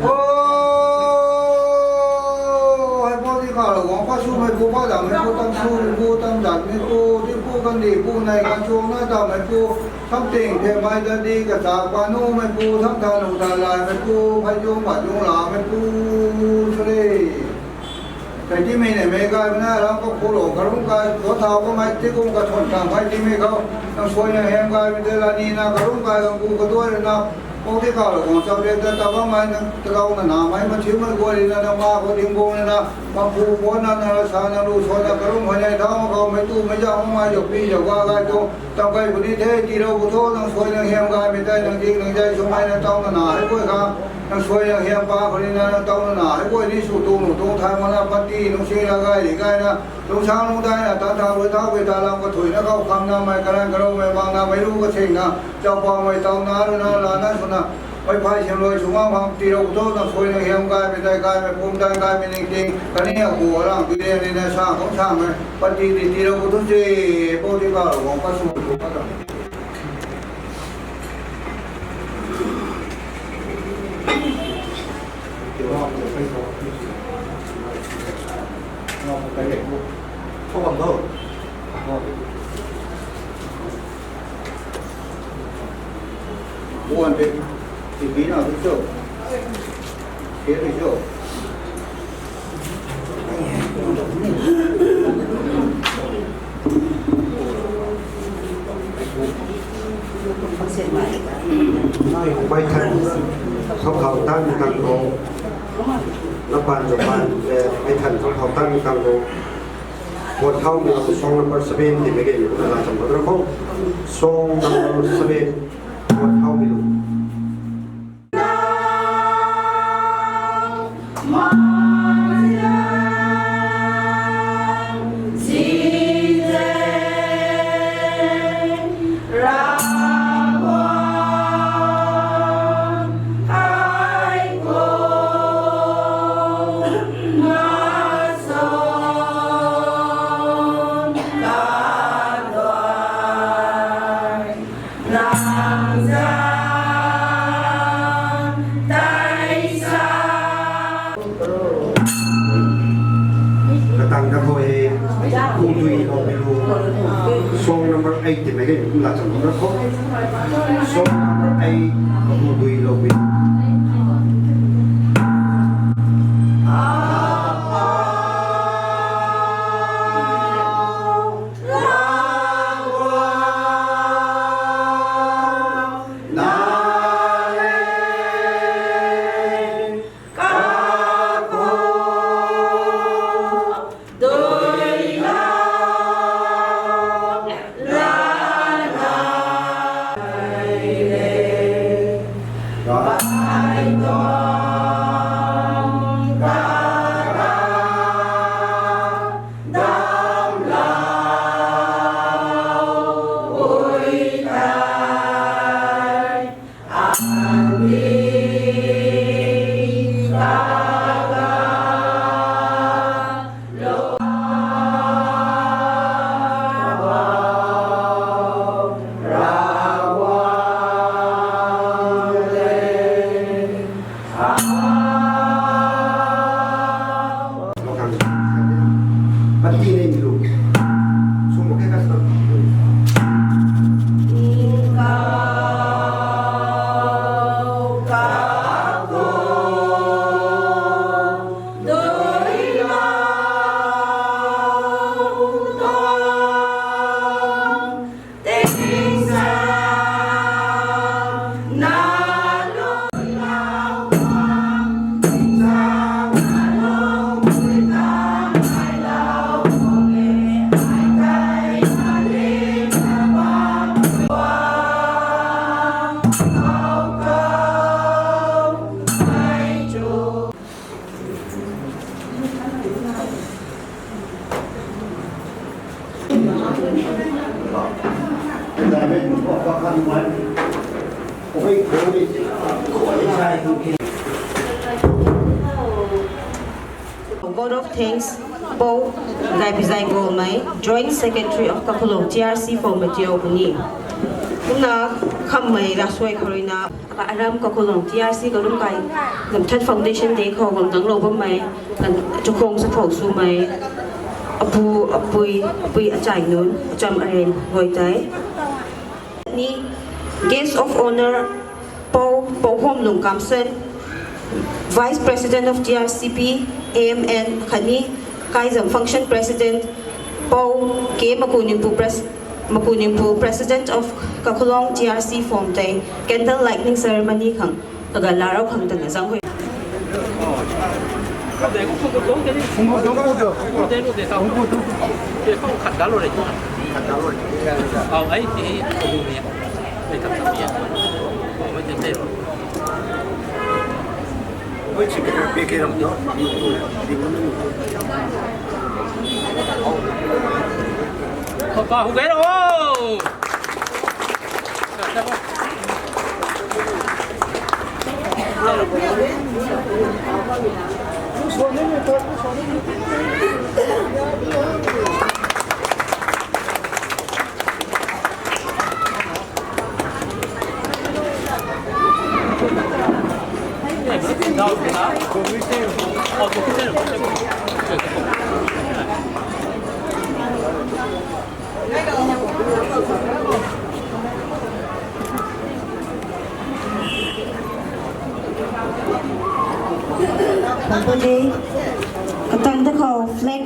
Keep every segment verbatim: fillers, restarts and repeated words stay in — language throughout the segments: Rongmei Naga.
O, hei pau di kha lou guang, pa swmei pu, pa dammei pu, tam swmei pu, tam datmei pu, di pu, kandih pu, nei kan chuang na dammei pu, tam ting themei dandi kacha pa numei pu, tam tha nu tha laimei pu, phey zung ma zung lamei pu, sw le. Kei timei neimei gaymei na ram ka khulou, karung kai, do thau kamei, tikum kathun tang phey timei khou, nang suai nang hiam gaymei tei la ni na, karung kai, kang pu kaduai rui na, pau di kha lou guang, chau le ta, ta bammei nang, tarou na namei, mathiumei guay rui na, nang ma khou ding bung na, ma pu puan na, na, sa na, lu suan na, karung phey nei thau, ma khou, mei tu, mei zau, mei zau, pi zau, ga, gay tu, tam kai pu ni the, tiilou pu tho, nang suai nang hiam gaymei tei, nang ding, nang zai, swmei na, tau na na, hei guay kha, nang suai nang hiam pa, khou ni na, nang tau na na, hei guay ni sw tu, nu tu, thay ma na, pati, nung sing la gay, di gay na, lungsang lungdai na, tan thau rui thau, bei ta lam kathuina, khou kham na, mei karan karoumei, mang na, mei ru kasing na, chau pa mei tau na, rui na, la na, sw na, mei phey siam rui, sw mang phang, tiilou pu tho, nang suai nang hiam gaymei tei, gaymei pum tei, gaymei ningting, kani agu arang, bi rian ni na, sa, khou sang mei, pati di tiilou pu tho se, pau di kha lou guang, pa swmei pu, pa dammei Mei than, thau khou tan tang khou. Lapan, lapan, eh, mei than, thau khou tan tang khou. Puan thau mi lou, song number seven, ti mei ge, mi kumna la cham khou. Song number seven, puan thau mi lou. Katang da khou e, Pu Dui Lou Bilu. Song number eight ti mei ge, kum la cham na khou. Song number eight, Pu Dui Lou Bilu. Vote of thanks, Pou Gaipizai Golmei, Joint Secretary of Kaphulong T R C for Matio Puni. Kumna khammei rasuai kharuina Aram Kakhulong T R C kalum kai, nam third foundation day khou guang dang lou bammei, kan chakhwang sa phou swmei, apu, apui, apui achai nunc, acham aren guay tei. Ni, guest of honour, Pou, Pou Hom Lung Kamson, Vice President of T R C P, A M N, khatni, Kaizam Function President, Pou K Makunimpu Pres-, Makunimpu President of Kakhulong T R C form tei, candle lighting ceremony khang, kaga larau khang tana zang hui. Papa, hu gai ro. Company, katang ta khou flag.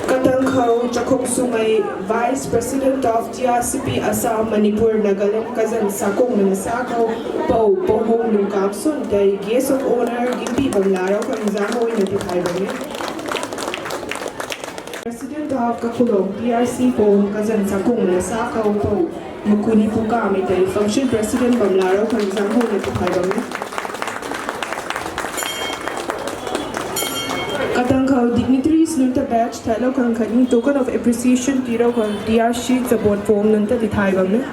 Katang khou chakhwang swmei Vice President of T R C P Assam, Manipur, Nagaland, Kazan Sakung Nangasa khou Pou Pohung Lungkam Sun tei Guest of Honour gimbi bam larau khang zang hui na tithai bam e. President of Kakhulong T R C Pom Kazan Sakung na sa khou pou Makuni Pukamei tei function president bam la rau khang zang hou na kaphai bam e. Katang khou dignitaries nunc ta badge thailou khang khatni token of appreciation tirou khang T R C chabot pom nunc ta di thai bam e.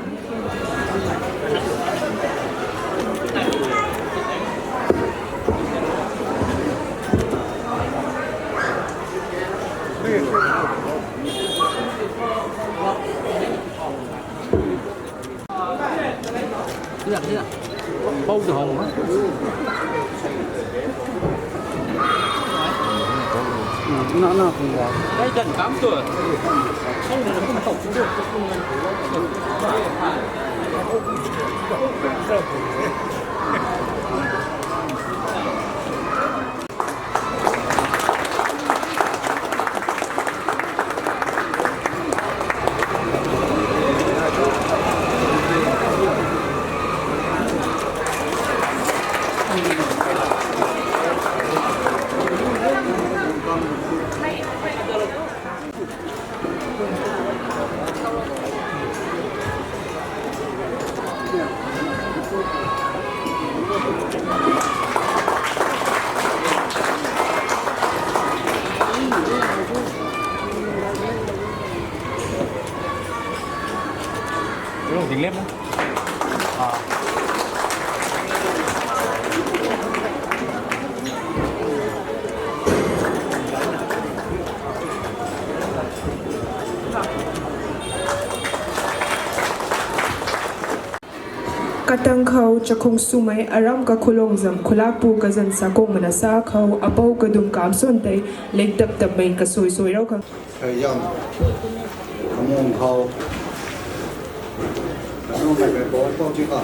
Katang khou chakhung swmei aram Kakhulong zam khulakpu Kazan Sakung mana sa khou apou kadum kamson tei lek dap dapmei kasui sui rau khang. Hei yam, kamung khou, kanung kai kai bou pou ti ka,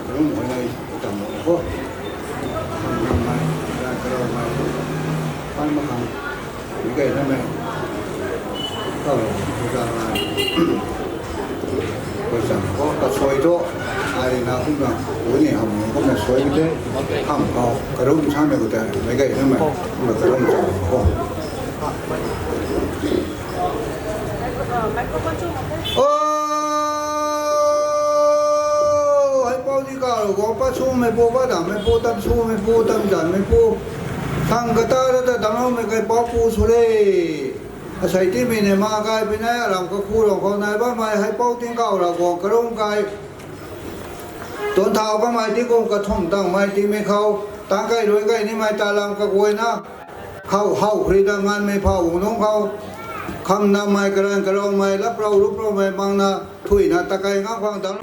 kanung hoi nai tam mo ko, kam nang mai, ran karau mai, pan ma khang, mi kai na mai, kau, kuza mai, kuza ko, kasui to, ai na kum na, uni ham kum na sui te, ham khou, karung sa mai ko te, mi kai na mai, kum na karung sa ko. O, hei pou di ka lo, gou pa swmei pu, pa dammei pu, tam swmei pu, tam zanmei pu. Thang kata ra ta damloumei kai pou pu sw re. Asei timei ne ma kai pui nai, aram kakhu rong khou nai bammei hei pou ting kau ra gou karung kai. Tun thau kamei ti kum kathumh tangmei timei khou, tang kai rui kai nimei ta lam kaguayna. Khou how khri ta nganmei phou nung khou, kham namei karan karaumei, lap rau rup raumei bangna, thuina ta kai ngam khang tang.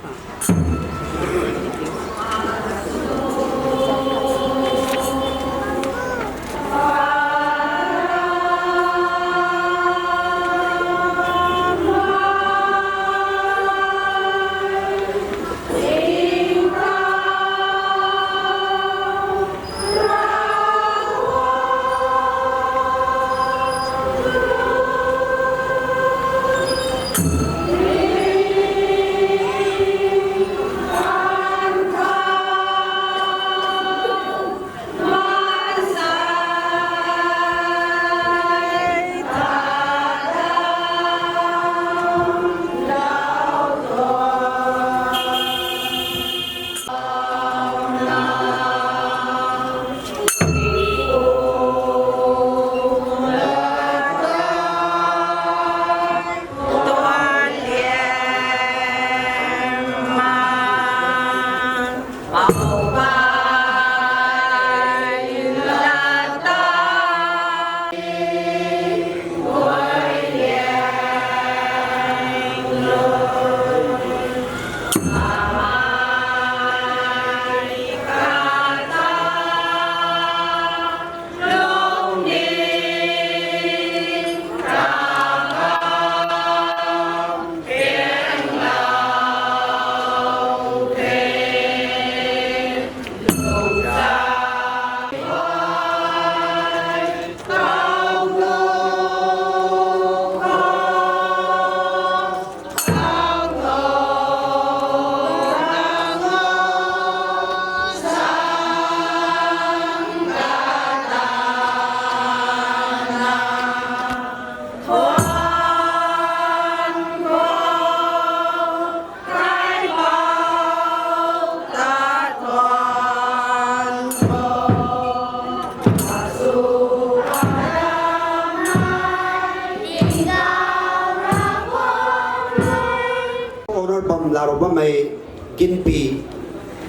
Honour bam laro bammei Ginpi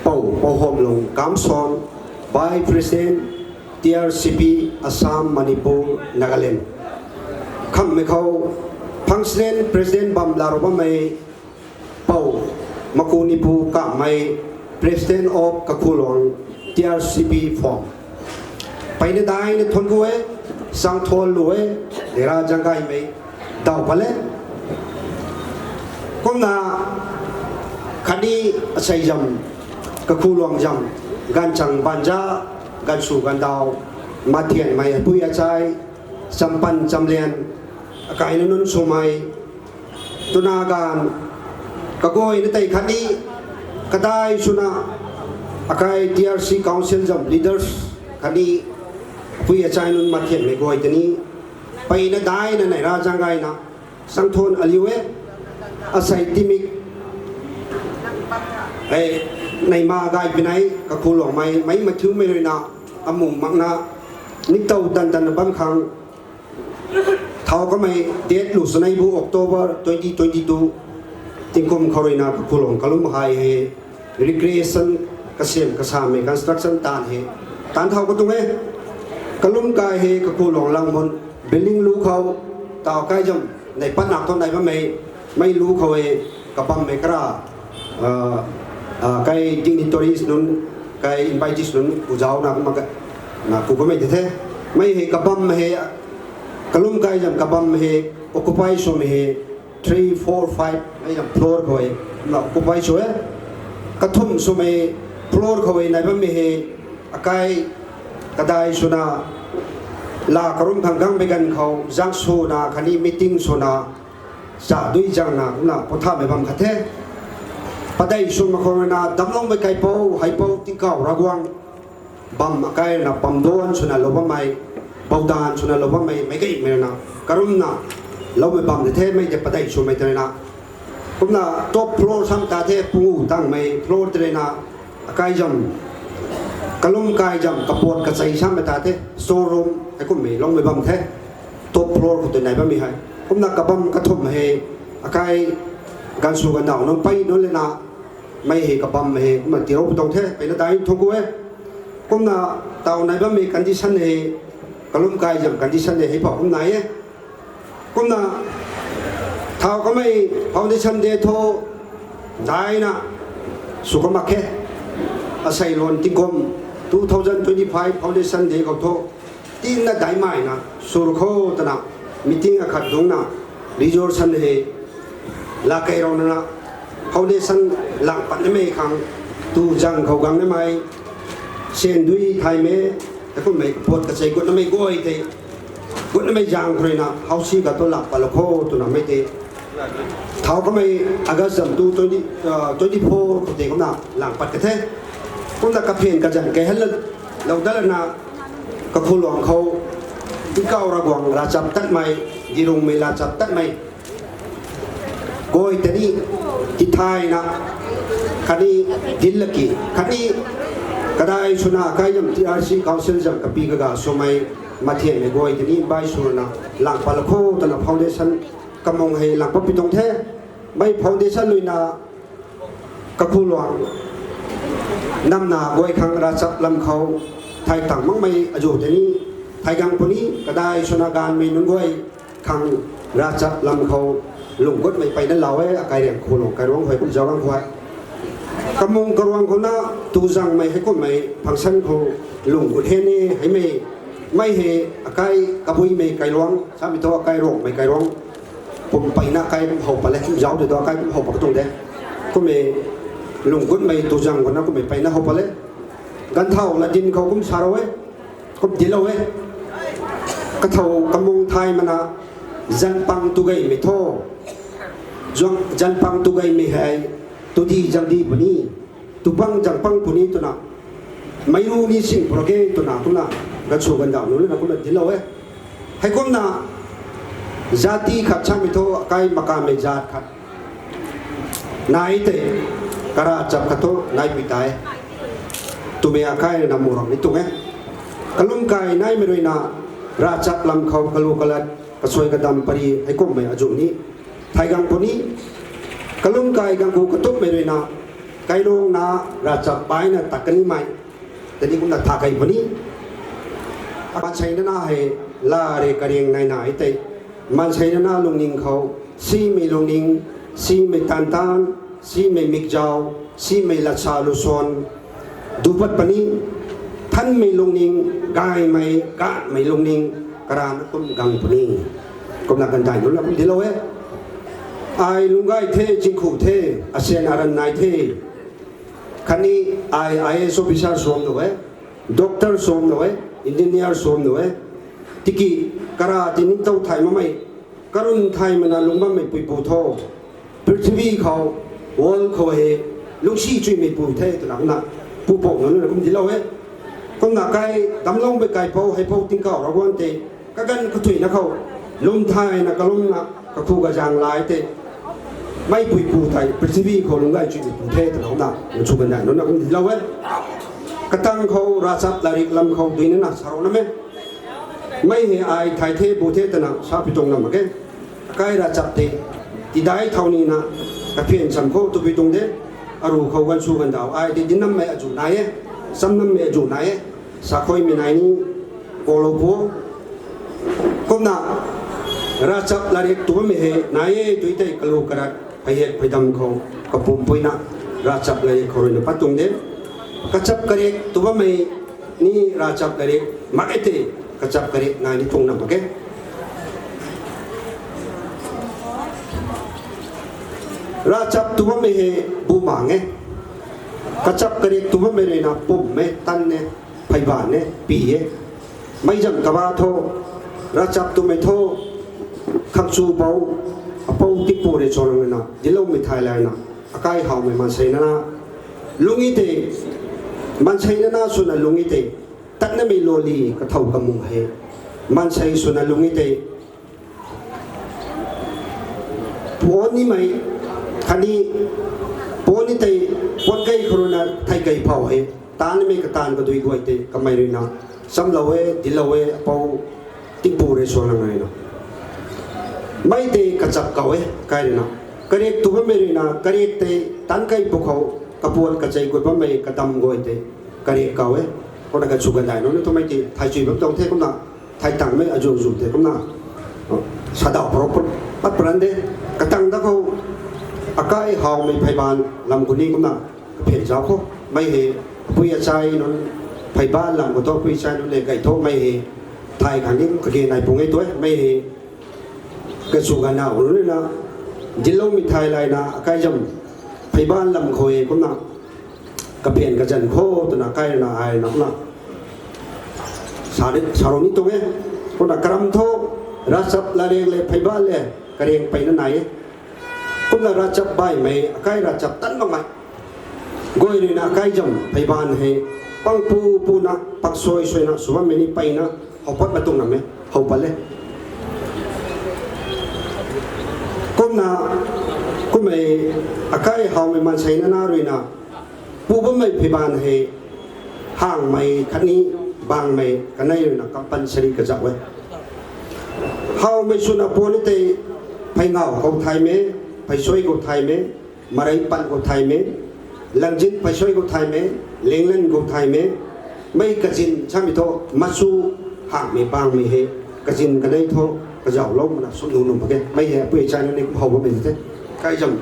Pou, Pou Homlung Kamson, Vice President, T R C P, Assam, Manipur, Nagaland. Khammei khou, Functional President bam laro bammei Pou Makunipu Kamei, President of Kakhulong T R C P Forum. Peyna daina thuanc ku e, sangthuan lu e, neira zanggaymei daw pat le. Kumna khatni asei zam, Kakhulong zam, ganvchang banza, ganvsu ganvdaw, mathianmei apui achai, champan chamlian, akaina nunc swmei, twna ganv, kaguayna tei khatni, kadai swna, akai T R C Council zam leaders, khatni, apui achai nunc mathianmei guay tei ni, peyna daina neira zanggayna, sangthuan aliu e, asei timik, e, neima gay pinei, Kakhulongmei, mei mathiumei ruina, amu makna, niktow tan tanna bam khang, thau kamei date lu sanei bu October twenty twenty-two, tingkum khou ruina Kakhulong kalum hei hei, recreation, kasam kasamei construction taanv hei, taanv thau katuang e, kalum kai hei Kakhulong lang mun, building lu khou, taw kai zam, nei patna thu nei bammei, mei lu khou e, kabammei kara, kai dignitaries nunc, kai invitees nunc, kuzauna kumna, na ku kamei tei the, mei hei kabam hei, kalum kai zam kabam hei, occupy swmei hei, three, four, five, mei zam floor khou e, na occupy sw e, kathumh swmei, floor khou e nai bammei hei, akai, kadai swna, la karum khang gangmei ganv khou, zang swna, khatni meeting swna, cha dui zangna, kumna, pothamei bam khat the. Padeih swmei khou ruina, damloumei kaipou, heipou, tingkauh, Ravguangc, bam akai ruina, pamdan swna lou bammei, baudan swna lou bammei, meicgaymei ruina, karumna, loumei bam de the, mei tei padeih swmei tei ruina. Kumna top floor sam ta the, pungu tangmei floor tei ruina, akai zam, kalum kai zam, kapuat kachei sammei ta the, store room, heikummei, loumei bam the, top floor khou tei nai bammei hei. Kumna kabam kathumh hei, akai, ganvsu ganvdaw nunc pey nunc lana, mei hei kabam hei, kumna tirou putang the, peyna dai thuanc ku e. Kumna taw nai bammei condition hei, kalum kai zam condition hei, heipou kum nai e. Kumna, thau kamei foundation day thu, daina, sw kamak khe. Asei luan tingkum, two thousand twenty-five foundation day khou thu, tina daihmei na, sw khou twna, meeting akhat dungcna, resolution hei, la kei rou nana, foundation lang patnamei khang, tu zang khou gangnamei, sandui thaymei, heikummei puat kachei gutnamei guay tei, gutnamei zang khou ruina, housi khat tu lang patlou kho twna mei tei, thau kamei August zam two twenty, twenty-four khou tei kumna lang pat ka the. Kumna kaphian kazan kei hal lou dat lana, Kakhulong khou, tingkauh Ravguangc ravchap tatmei, dirungmei ravchap tatmei guay tei ni, tithayna, khatni, dinlaki, khatni, kadai swna kai zam T R C Council zam kapi kaga swmei, mathianmei guay tei ni bai swna, lang patlou kho twna foundation, kamung hei lang pat pi tuang the, mei foundation luina, Kakhulong, namna guay khang ravchap lam khou, thay tang makmei azu tei ni, thay gang puni, kadai swna ganvmei nunc guay khang ravchap lam khou, lung gutmei peyna lou e, akai riang Khulong kairuang khou, zaulang khou. Kamung karuang khouna, tu zangmei heikummei, function khou, lung gut he ni, heimei, mei hei, akai, kabuimei kairuang, samei thu akai ruangmei kairuang, kum peyna kai kum how pat le, zauc tei tu akai kum how pat katuang de. Kummei lung gutmei tu zang khouna kummei peyna how pat le. Ganvthau latdyn khou kum sa rou e, kum dinclou e. Kathau kamung thay mana, zanpang tu gaymei thu. Zuang zanpang tu gaymei hei, tu di zang di puni, tu pang zang pang puni twna, meic ru ni sing pura ke twna, kumna, ganvsu ganvdaw nunc lana kumna dinclou e. Heikumna, zati khat samei thu akai makanmei zat khat nai tei, karavchap khat thu naipui tei, twmei akai na muh ram ni tuang e. Kalum kai naimei ruina, ravchap lam khou kalu kalat, kasuai kadam pary heikummei azu ni, thay gang puni, Kalum kai ganv khou katupmei ruina, kailungna ravchap baina tat kanimei, tadi kumna tha kei puni. Maansei nana hei laa rui kariang naina e tei, maansei nana lungning khou, simei lungning, simei tantan, simei mikzau, simei latsa luson, dupat puni, thanmei lungning, gaymei, ganhmei lungning, karana kum gang puni. Kumna kandai nunc na kum dilou e. Ai lungc gay the, chingkhu the, asian aran nai the. Khatni ai I A S officer suam nu e, doctor suam nu e, engineer suam nu e. Tiki kara ti ningtow thay makmei, karun thay mana lungc bammei puipu tho. Prithvi khou, world khou hei, lungsi chuimei pu the twna kumna, pupouc nunc na kum dilou e. Kumna kai, damloumei kaipouc, heipouc tingkauh Ravguangc tei, kaganv kathuina khou, lum thayna kalumna, kakhu kazang lai tei, mei puipu tei, prithvi khou lungc gay chuimei pu the twna kumna, nchu kandai nunc na kum dilou e. Katang khou, ravchap lairik lam khou, duinana sarou na me. Mei hei ai thay the, bu the twna, sa pi tuang na mak ge. Akai ravchap tei, tidai thau nina, kaphian cham khou twpui tuang de, aru khou gansu gandau, ai tei dinammei azu nai e, chamnammei azu nai e, sakhuaimei nai ni, kolou pu. Kumna, ravchap lairik tu bammei hei, nai e, tui tei kalu karat, pheyhek pheydam khou, kapumpuina, ravchap lairik khou ruina pat tuang de. Kachap karik tu bammei ni ravchap karik mak e tei, kachap karik nai ni tuang na mak ge. Ravchap tu bammei hei bu mang e. Kachap karik tu bammei ruina pum e, tan e, pheyban e, pi e. Mei zam kaba tho, ravchap twmei tho, khangchu pou, apou tipu rui chonang ruina, diloumei thay layna, akai hawmei maansei nana, lungc e tei, maansei nana swna lungc e tei, tatnamei loli kathau kamu hei, maansei swna lungc e tei, puan nimei, khatni puan ni tei, puan kei khou ruina thei kei phou hei, tanmei kataanv kadui guay tei, kamei ruina, chamlou e, dilou e, apou, tipu rui suanang ruina. Mei tei kachap kau e, kai ruina. Karik tu bammei ruina, karik tei, tan kei pu khou, kapuat kachei gut bammei, kadam guay tei, karik kau e. Kumna kachu kandai nunc na twmei tei, thay chui bam tuang the kumna, thay tangmei azu zu tei kumna, sadau parou pat paran de, katang da khou, akai hawmei pheyban lam khou ni kumna, kaphian zauc khou, mei hei, apui achai nunc, pheyban lam khou thu apui achai nunc le kai thu mei hei, thay khang ni kage nai pung e tu e, mei hei, kachu kandau nunc na, diloumei thay layna, akai zam, pheyban lam khou e kumna, kaphian kazan khou twna kai ruina ai na kumna, sa, sarou ni tuang e, kumna karam thu, ravchap lairik le pheyban le, kariang peyna nai e. Kumna ravchap baihmei, akai ravchap tan makmei guay ruina akai zam pheyban hei, pangpu puna, paksui suina, sw bammei ni peyna, how pat matung na me, how pat le. Kumna, kummei, akai hawmei maansei nana ruina, pu bammei pheyban hei, hangmei khatni bangmei kanei ruina compulsory kazauh e. Hawmei swna puan ni tei, pheyngau khou thaymei, pheysuai khou thaymei, marei pan khou thaymei, langjin pheysuai khou thaymei, linglan khou thaymei, mei kazin samei thu, masu hangmei bangmei hei, kazin kanei thu, kazauhlou mana sw nu nu mak ge, mei hei apui achai nunc ni kum how bammei the. Kai zam,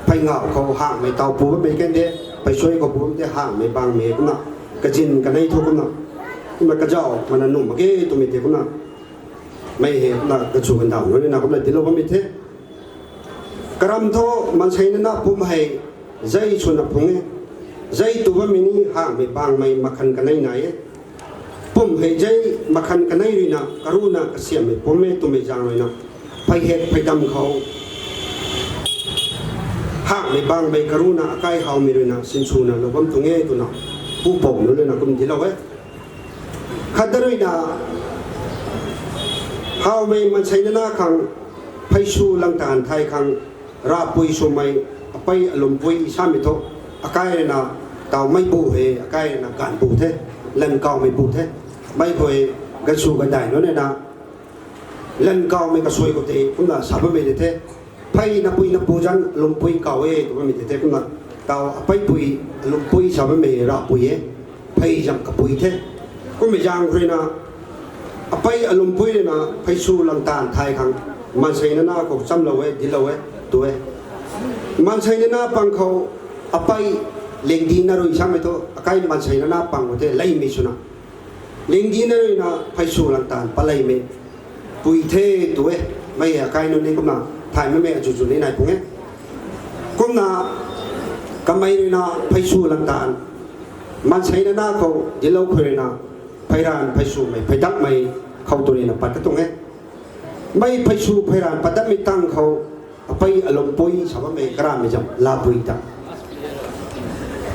pheyngau khou hangmei taw pu bammei kan de, pheysuai khou pu bammei tei hangmei bangmei kumna, kazin kanei thu kumna, kumna kazauh mana nuh mak ge twmei tei kumna, mei hei kumna kachu kandau nunc na kumna dilou bammei the. Karam thu maansei nana pum hei, zei swna phung e, zei tu bammei ni hangmei bangmei makhan kanei nai e. Pum hei zei makhan kanei ruina, karuna kasiammei pum e twmei zaeng ruina, pheyhek pheydam khou, hangmei bangmei karuna akai hawmei ruina, sinswna lou bam tuang e twna, pupouc nunc ruina kum dilou e. Khat da ruina, hawmei maansei nana khang, pheysu langtan thay khang, ravpui swmei, apei alumpui samei thu, akai ruina, tawmei bu hei, akai ruina ganv bu the, lankawmei bu the, mei khou, gansu gandai nunc ruina, lankawmei kasui khou tei, kumna sa bammei de the. Phey napui napu zan alumpui kaw e tw bammei tei the kumna, taw apeipui alumpui sa bammei rapui e, phey zam kapui the. Kummei zaeng khou ruina, apei alumpui ruina phey sw lang taanv thay khang, maansei nana khou chamlou e, dinclou e, tu e. Maansei nana pang khou apei lingdi na rui samei thu, akai maansei nana pang khou the leimei swna. Lingdi na ruina phey sw lang taanv paleimei pui the tu e, mei akai nunc ni kumna thay makmei azuzu ni nai pung e. Kumna kamei ruina phey sw lang taanv, maansei nana khou dinclou khou ruina, phey ranv phey swmei, phey dakmei khou tu ruina pat ka tuang e. Mei phey sw phey ranv pat dakmei tang khou, apei alumpui sa bammei karamei zam lapui ta.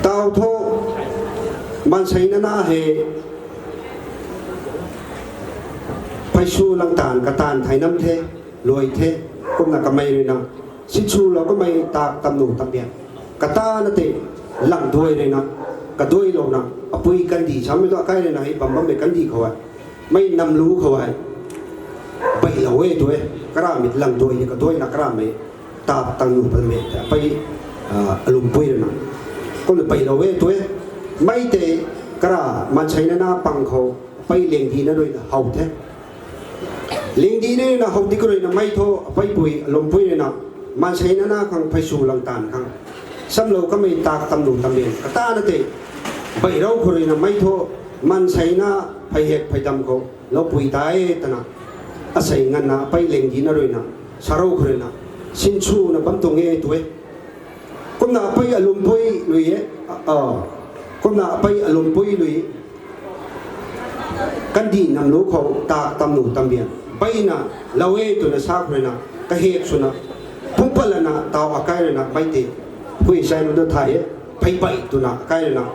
Taw thu, maansei nana hei, phey sw lang taanv kataanv thay nam the, luai the, kumna kamei ruina, sinswlou kamei tak tamnu tambian, katana tei, lang duai ruina, kaduailouna, apui kandih samei tu akai ruina hei bam bammei kandih khou e. Mei namlu khou e, beilou e tu e, karamei lang duai ni kaduaina karamei, tak tamnu tambian, apei, alumpui ruina, kumna beilou e tu e. Mei tei kara maansei nana pang khou, apei lingdi na ruina how the. Lingdi na ruina how di khou ruina mei thu, apeipui alumpui ruina, maansei nana khang phey sw lang taanv khang, chamlou kamei tak tamnu tambian, katana tei, beirou khou ruina mei thu, maansei na phey hek phey dam khou, loupui ta e twna, asei nganvna apei lingdi na ruina, sarou khou ruina, sinswna bam tuang e tu e. Kumna apei alumpui lui e, kumna apei alumpui lui, kandih namlu khou tak tamnu tambian, beina, lou e twna sa khou ruina, kahek swna, phungpat lana taw akai ruina mei tei, pui sai nunc tu thay e, pheybei twna akai ruina,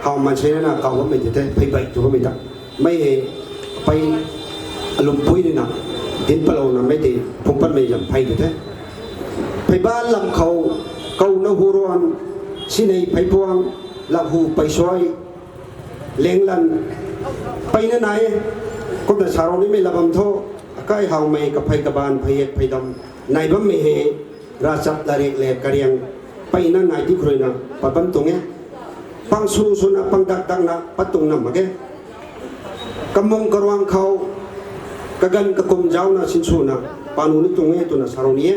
how maansei nana kaw bammei tei the, pheybei tu bammei ta. Mei hei, apei alumpui ruina, dinc palouna mei tei, phungpatmei zam phey tei the. Pheyban lam khou, kouna huruan, sinei pheypuang, lakhu peysuai, lenglan, peyna nai, kumna sarou nimei la bam thu, akai howmei kaphey kabaanv phey hek phey dam, nai bammei hei, ravchap larik le kariang, peyna nai di khou ruina, pat bam tuang e. Pang sw swna pang dak dakna pat tuang nam mak ge. Kamung karuang khou, kaganv kakum zauna sinswna, panu ni tuang e twna sarou ni e.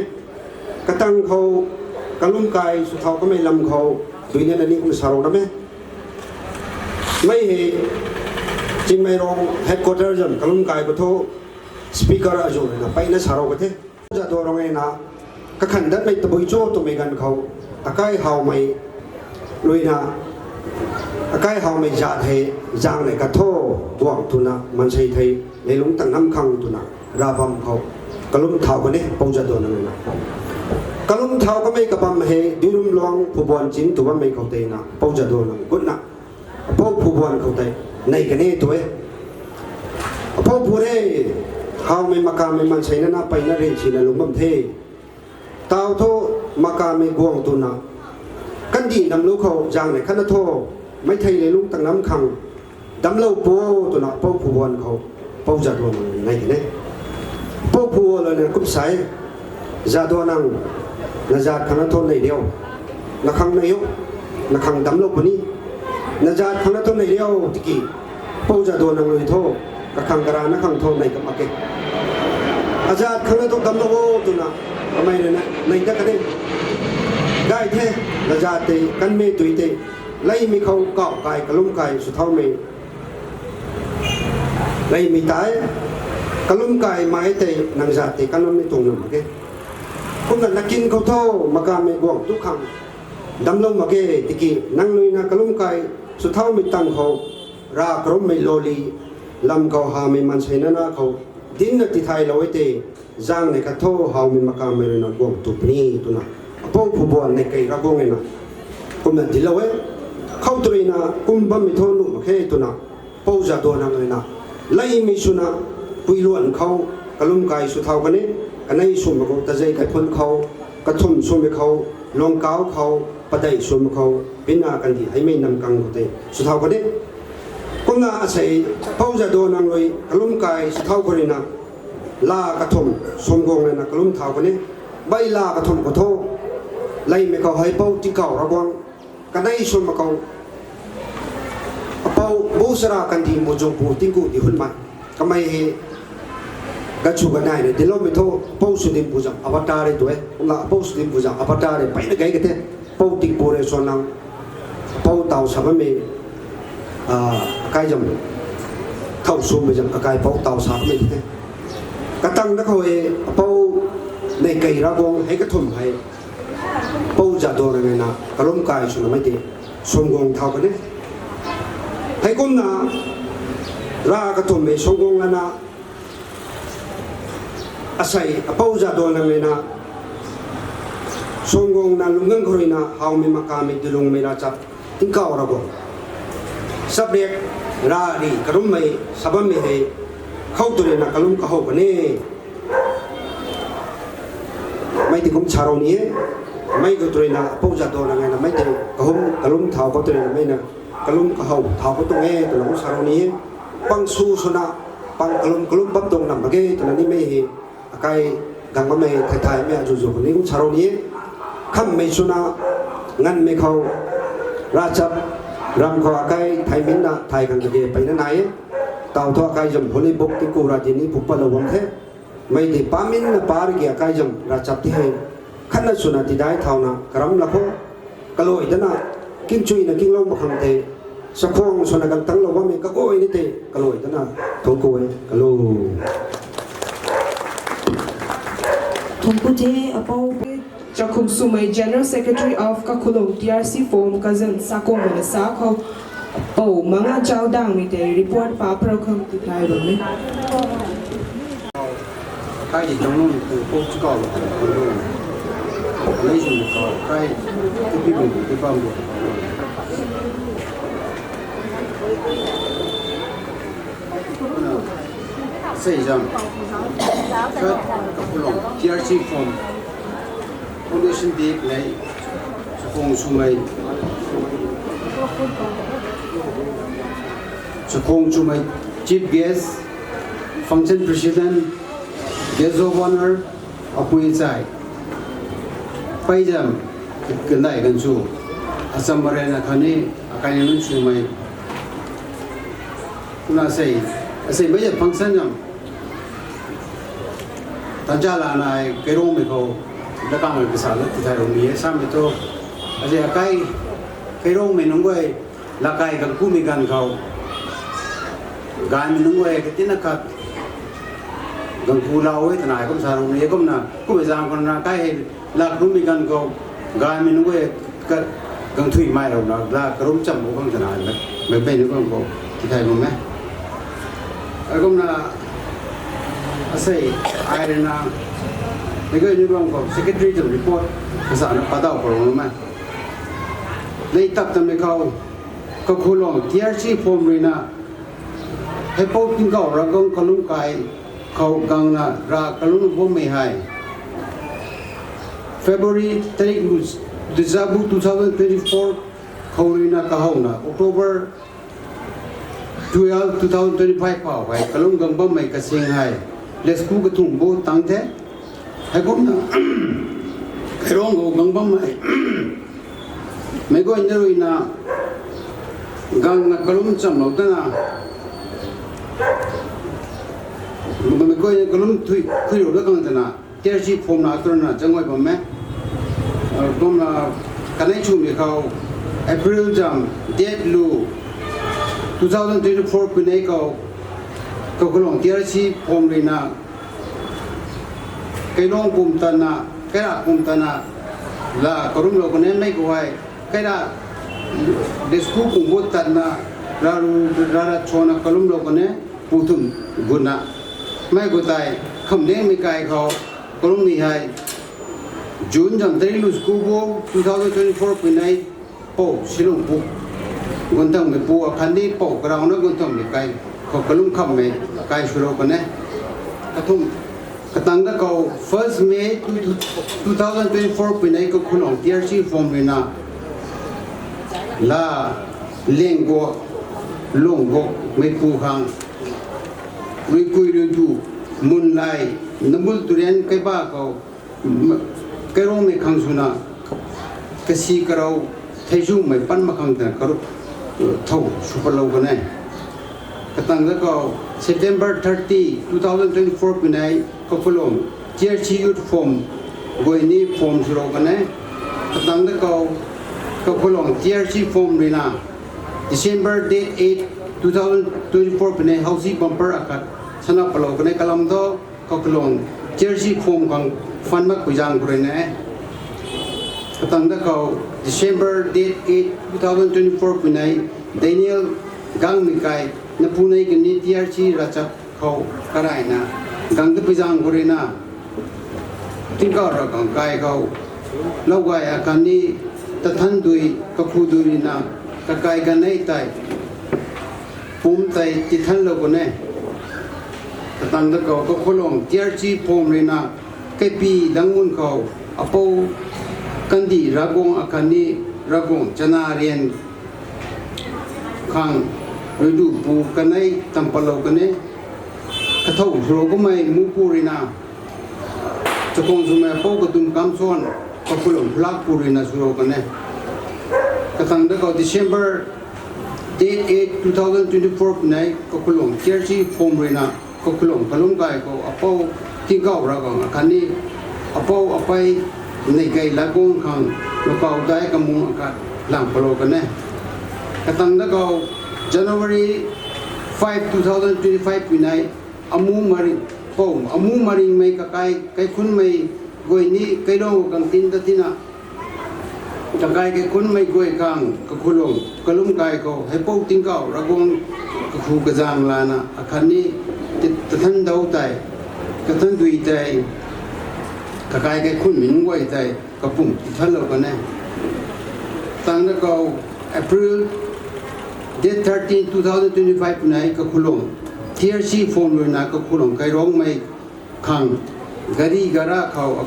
Katang khou, kalumkai sw thau kamei lam khou, duina na ni kumna sarou nam e. Mei hei, Chingmeirong headquarter zam kalumkai khou thu, speaker azuh ruina peyna sarou ka the. Zado rang e na, kakhan datmei tabui cho twmei ganv khou, akai howmei, ruina, akai howmei zat hei, zaeng nei katho, guang twna maansei thei, leilungc tang nam khang twna, ravbam khou, kalum thau kan e, Pou Jadonang ruina. Kalum thau kamei kabam hei, Duirumluang Phubuan Ching tw bammei khou teina, Pou Jadonang gutna, Apou Phubuan khou tei, nei kan e tu e. Apou Phu re, howmei makamei maansei nana peyna rinsina lungc bam the. Taw thu, makamei guang twna, kandih namlu khou zaeng nei khatna tho, mei thei leilungc tang nam khang, damclou pu o twna Apou Phubuan khou, Pou Jadonang nei kan e. Apou Phubuan lana kum sa e, Jadonang, na zat khang na thu nei riu, na khang nei o, na khang damclou puni, na zat khang na thu nei riu tiki, Pou Jadonang rui thu, kakhang karana khang thu nei kam mak e. Azat khang na thu damclou o twna, kamei ruina, nei ta kan e. Gay the, na zat tei, kanmei tui tei, leimei khou kau kai, kalum kai, swthaumei leimei tei, kalum kai mai tei, nang zat tei, kanmei tuang nam mak e. Kumna na kin khou thu, makamei guang tu khang, damclou mak e, tiki, nang ruina kalum kai, swthaumei tang khou, rav karummei loli, lam khou hamei maansei nana khou, dincna tithaylou e tei, zaeng nei khat thu howmei makamei ruina guang tu puni twna, Apou Phubuan nei kei Ravguangc e na, kumna dinclou e, khou tu ruina kum bammei thu nuh mak khe twna, Pou Jadonang ruina, leimei swna, Puiluan khou, kalum kai swthau kan e, kanei swmei khou, Tazei Kaiphun khou, kathumh swmei khou, Luangkau khou, padeih swmei khou, Pina Kandih Heimei Namkang khou tei, swthau kan e. Kumna asei, Pou Jadonang rui, kalum kai swthau khou ruina, la kathumh, swmguang lana kalum thau kan e. Baila kathumh khou thu, leymei khou hei Pou Tingkauh Ravguangc, kanei swmei khou, Pou Busara Kandih Muazungpu Tingku Dihunmei. Kamei hei, gachu kanei rui diloumei thu, Pou Sudimpu zam avatar rui tu e, kumna Pou Sudimpu zam avatar rui peyna gay ka the, Pou Tingpu rui swanang, Pou taw sa bammei, ah, akai zam, thau swmei zam, akai Pou taw sa bammei the. Katang na khou e, Pou Neikei Ravguangc hei kathumh hei, Pou Jadonang rui na, kalum kai swna mei tei, Songguang thau kan e. Heikumna, ra kathumhmei Songguang lana, asei Pou Jadonang rui na, Songguang na lunggang khou rui na, hawmei makamei dilungmei ravchap, Tingkauh Ravguangc. Sapriak, ra ri, kalummei, sa bammei hei, khou tu rui na kalum kahow kan e. Mei tei kum sa rou ni e. Mei khou tu rui na, Pou Jadonang rui na, mei tei kahum, kalum thau khou tu rui na, mei na, kalum kahow thau khou tuang e, twna kum sa rou ni e. Pang su swna, pang kalum, kalum bam tuang nam mak ge, twna ni mei hei, akai gang bammei, thei thaymei, azuzu khou ni kum sa rou ni e. Khammei swna, nganvmei khou, ravchap, ram khou akai, thayminna, thay khang kage, peyna nai e. Taw thu akai zam, holy book Tingku Radini puk patlou bam the. Mei tei paminna par ki akai zam, ravchap tei hei, khatna swna tidai thauna, karam la khou, kalui dana, kingchuina kinglou mak khang tei, sakhwang swna gangtanglou bammei kaguay ni tei, kalui dana, thungc ku e, kalum. Thungc ku the, Apou. Chakhum Swmei, General Secretary of Kakhulong T R C Form, kazan sakong na sa khou, Pou Manga Chau Dangmei tei report pa program ti kai bam e. Kai di tang nung tu Pou Chikau lo tu lo. Lei sum kau kai tu pi bum tu pam bum. Sei zam. Khat, Kakhulong T R C Form, Foundation Day lei, Chakhong Swmei, Chakhong Swmei Chief Guest, Function President, Guest of Honor, apui chai, pei zam, kandai ganchu, asam maren akhatni, akai nunc swmei, kumna sei, asei mei zam function zam, tancha lana ai, Keirongmei khou, lakangmei kasa la tithai rou ni e, samei thu, asei akai, Keirongmei nunc guay, lakai gangkumei ganv khou, gaymei nunc guay, katina khat, gangku lau e, tanai kum sa rou ni e, kumna, kumna zang kumna, kai hei, lak rummei ganv khou, gaymei nunc guay, ka, gangthuimei rou na, la karum cham bo khang tanai, mei, mei nunc guay khou, tithai bam e. Ai kumna, asei, ai rui na, mei guay nunc guay khou, secretary tuang report, kasana padau khou rou na mei. Nei tap tamei khou, Kakhulong T R C Form rui na, Heipou Tingkauh Ravguangc kalum kai khou gangna ra kalum bammei hei, February tarik lu, December two thousand twenty-four khou rui na kahouna October twelve, two thousand twenty-five phou hei kalum gang bammei kasing hei, lesku kathumh bo tang the. Heikumna, Keirong khou gang bammei, meic guayna rui na, gangna kalum chamlou tana, meic guayna kalum thui, thui rou da gang tana, T R C Form na turna chang guay bam e. Kumna, kanei chumei khou, April zam, date lu, two thousand twenty-four puni khou, Kakhulong T R C Form rui na, Keilong pum tana, Keira pum tana, la kalumlou kan e mei khou hei, Keira lesku pum bo tatna, ra ru, ra ra chona kalumlou kan e, pu thum gutna. Mei khou tei, khamdengmei kai khou, kalummei hei, June zam tarik lu school bo, two thousand twenty-four puni, Pou Silungpu, Gunthangmeipu akhatni Pou Karauna Gunthangmei kai khou kalum khammei kai swlou kan e. Kathumh, katang da khou first May two thousand twenty-four puni Kakhulong T R C Form rui na, la, Lengguak, Lungguak, Meipu khang, Ruikui Ruidu, Munlai, Nambul Turian Kaiba khou, Kairongmei khang swna, kasi karou, theizumei pan mak khang twna karup, thow sw patlou kan e. Katang da khou, September thirty, two thousand twenty-four puni, Kakhulong T R C Youth Forum guay ni form swlou kan e. Katang da khou, Kakhulong T R C Forum ruina, December date eight, two thousand twenty-four puni, housie bumper akhat sana patlou kan e. Kalam thu, Kakhulong T R C Forum khang fund makpui zaeng khou ruina e. Katang da khou, December date eight, two thousand twenty-four puni, Daniel Gangmei kai, napu nei kani T R C ravchap khou karayna, gang da pui zaeng khou ruina, tingkauh ravkhang kai khou, lougay akhatni, tathan dui, kakhu dui ruina, kakai ganei tei, pumc tei tithanlou kan e. Katang da khou, Kakhulong T R C Forum ruina, kaipi langmun khou, apou, kandih Ravguangc akhatni, Ravguangc chana rian khang, ruidupu kanei tam patlou kan e. Kathow swlou kamei mupu ruina, chakhwang swmei apou Kadum Kamson, Kakhulong Phlakpu ruina swlou kan e. Katang da khou, December date eight, two thousand twenty-four puni, Kakhulong T R C Forum ruina, Kakhulong kalum kai khou apou, tingkauh ravkhang akhatni, apou apei, neigay Ravguangc khang, lakaw dai kamung akhat lang patlou kan e. Katang da khou, January five, two thousand twenty-five puni, amu maring, pou, amu maringmei kakai, kaikhunmei guay ni, kailong kang tin ta tina, kakai kaikhunmei guay khang, Kakhulong kalum kai khou, heipou tingkauh Ravguangc kakhu kazaeng lana, akhatni, ti-, tathan dau tei, kathan dui tei, kakai kaikhunmei nunc guay tei, kapumc tithanlou kan e. Tang da khou, April date thirteen, two thousand twenty-five puni, Kakhulong T R C Forum ruina, Kakhulong Kairongmei khang, gari gara khou,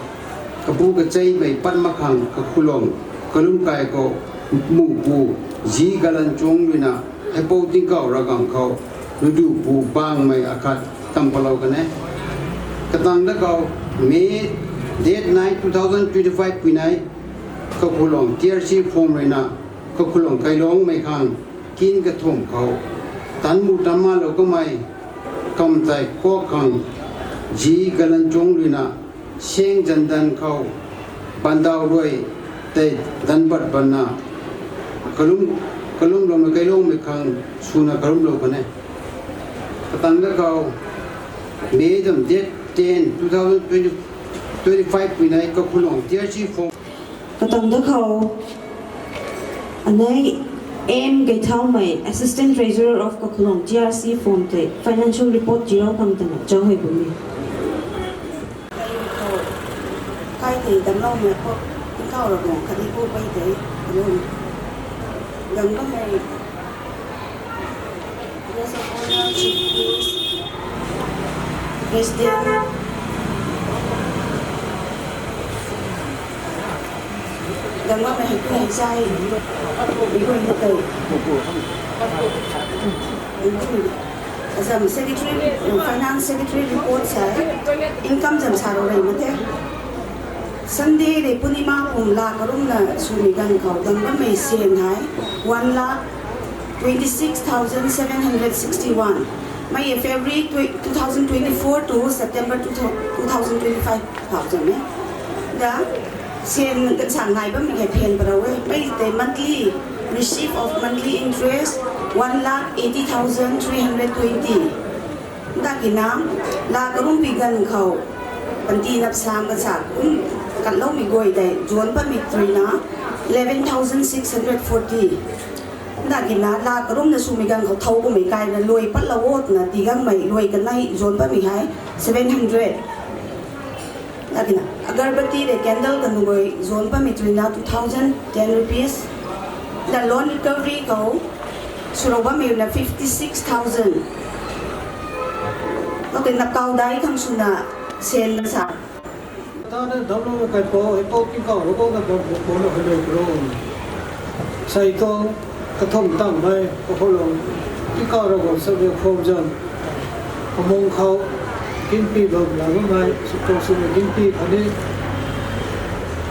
kapu kacheimei pat mak khang, Kakhulong kalum kai khou, mupu, Zi Galanchung ruina, heipou tingkauh ravkhang khou, ruidupu bangmei akhat tam patlou kan e. Katang da khou, May date nine, two thousand twenty-five puni, Kakhulong T R C Forum ruina, Kakhulong Kailongmei khang, kin kathumh khou, tanmu tanmalou kamei, kam tei kak khang, Zi Galanchung ruina, seng zandan khou, bandau rui, tei danbat banna, kalum, kalumloumei kailongmei khang, swna kalumlou kan e. Katang da khou, May date ten, two thousand twenty, twenty-five puni, Kakhulong T R C Forum. Katang da khou, anei M Gaithaumei, Assistant Treasurer of Kakhulong T R C Forum tei financial report tiilou khang twna chau hei bam e. Kai tei damcloumei khou, tingkauh Ravguangc khatni Pu Mpey tei, kalum, gang bammei, Guest of Honour, Chief Guest, President, gang bammei hei tu hei chai, mi guay na tei, azam Secretary, Finance Secretary report sa, income zam sa rou rey mak the. Sunday de Purnima kum laa karumna swmei ganv khou gang bammei syan hei, one lakh twenty-six thousand seven hundred sixty-one. Mei e February tw-, two thousand twenty-four to September two thou-, two thousand twenty-five khou zam e. Da, syan gansang nai bammei hei phen parou e. Mei tei monthly, receipt of monthly interest, one lakh eighty thousand three hundred twenty. Dakina, laa karumpui ganv khou, panty nap sang kasa kum katloumei guay tei, zuanc patmei tei ruina, eleven thousand six hundred forty. Dakina, laa karumna swmei ganv khou thow kummei kaina luai patlou o twna tii gangmei luai kanei zuanc patmei hei, seven hundred. Dakina, agarbatti de candle kanunc guay zuanc patmei tei ruina two thousand ten rupees. Da loan recovery khou, swlou bammei ruina fifty-six thousand. Dakina, kau dai khang swna, syan sa. Tana damclou kaipouc, heipou tingkauh Ravguangc na bam puna hei lou karo. Sei khou, kathumh tangmei, kakhou lou, tingkauh Ravguangc sa de khou zam. Kamung khou, kinpi bam la bammei, sw khou swmei kinpi khatni,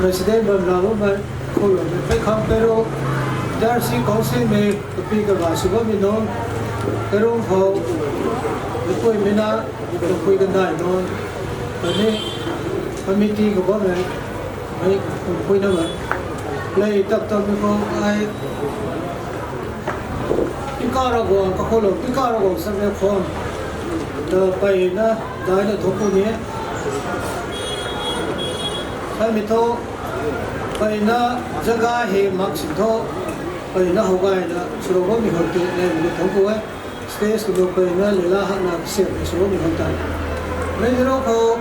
President bam la bammei, khou lou mei pei khang Peirong, Darcy Council mei, kapi kaga sw bammei nunc, Peirong khou, mipui mina, kapui kandai nunc, kani committee khou bammei, mei kumpui na mei, lei tap tap mei khou ai, Tingkauh Ravguangc, kakhou lou, Tingkauh Ravguangc sa mei khou, ta peyna, daina thungc ku ni. Samei thu, peyna jaga hei mak sin thu, peyna how gayna swlou bammei khou tei, lei mei thungc ku e. Stage khou peyna leila hakna kasiamhmei swlou bammei khou tei. Mei zero khou,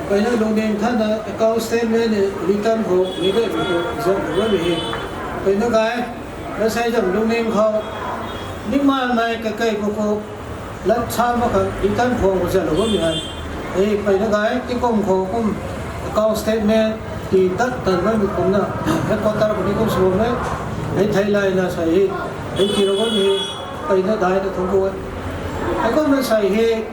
peyna lungning thana account statement ni return khou, mei gay mei khou, zam khou bammei hei. Peyna gay, na sei zam lungning khou, ningmaimei kakei khou khou, lat sa mak khang return khou zalou bammei hei. Ei, peyna gay, tingkum khou kum account statement, ti tat tan bammei kumna, headquarter khou ni kum sw bam e, ei thei layna sei hei, ei tirou bammei hei, peyna daina thungc ku e. Heikumna sei hei,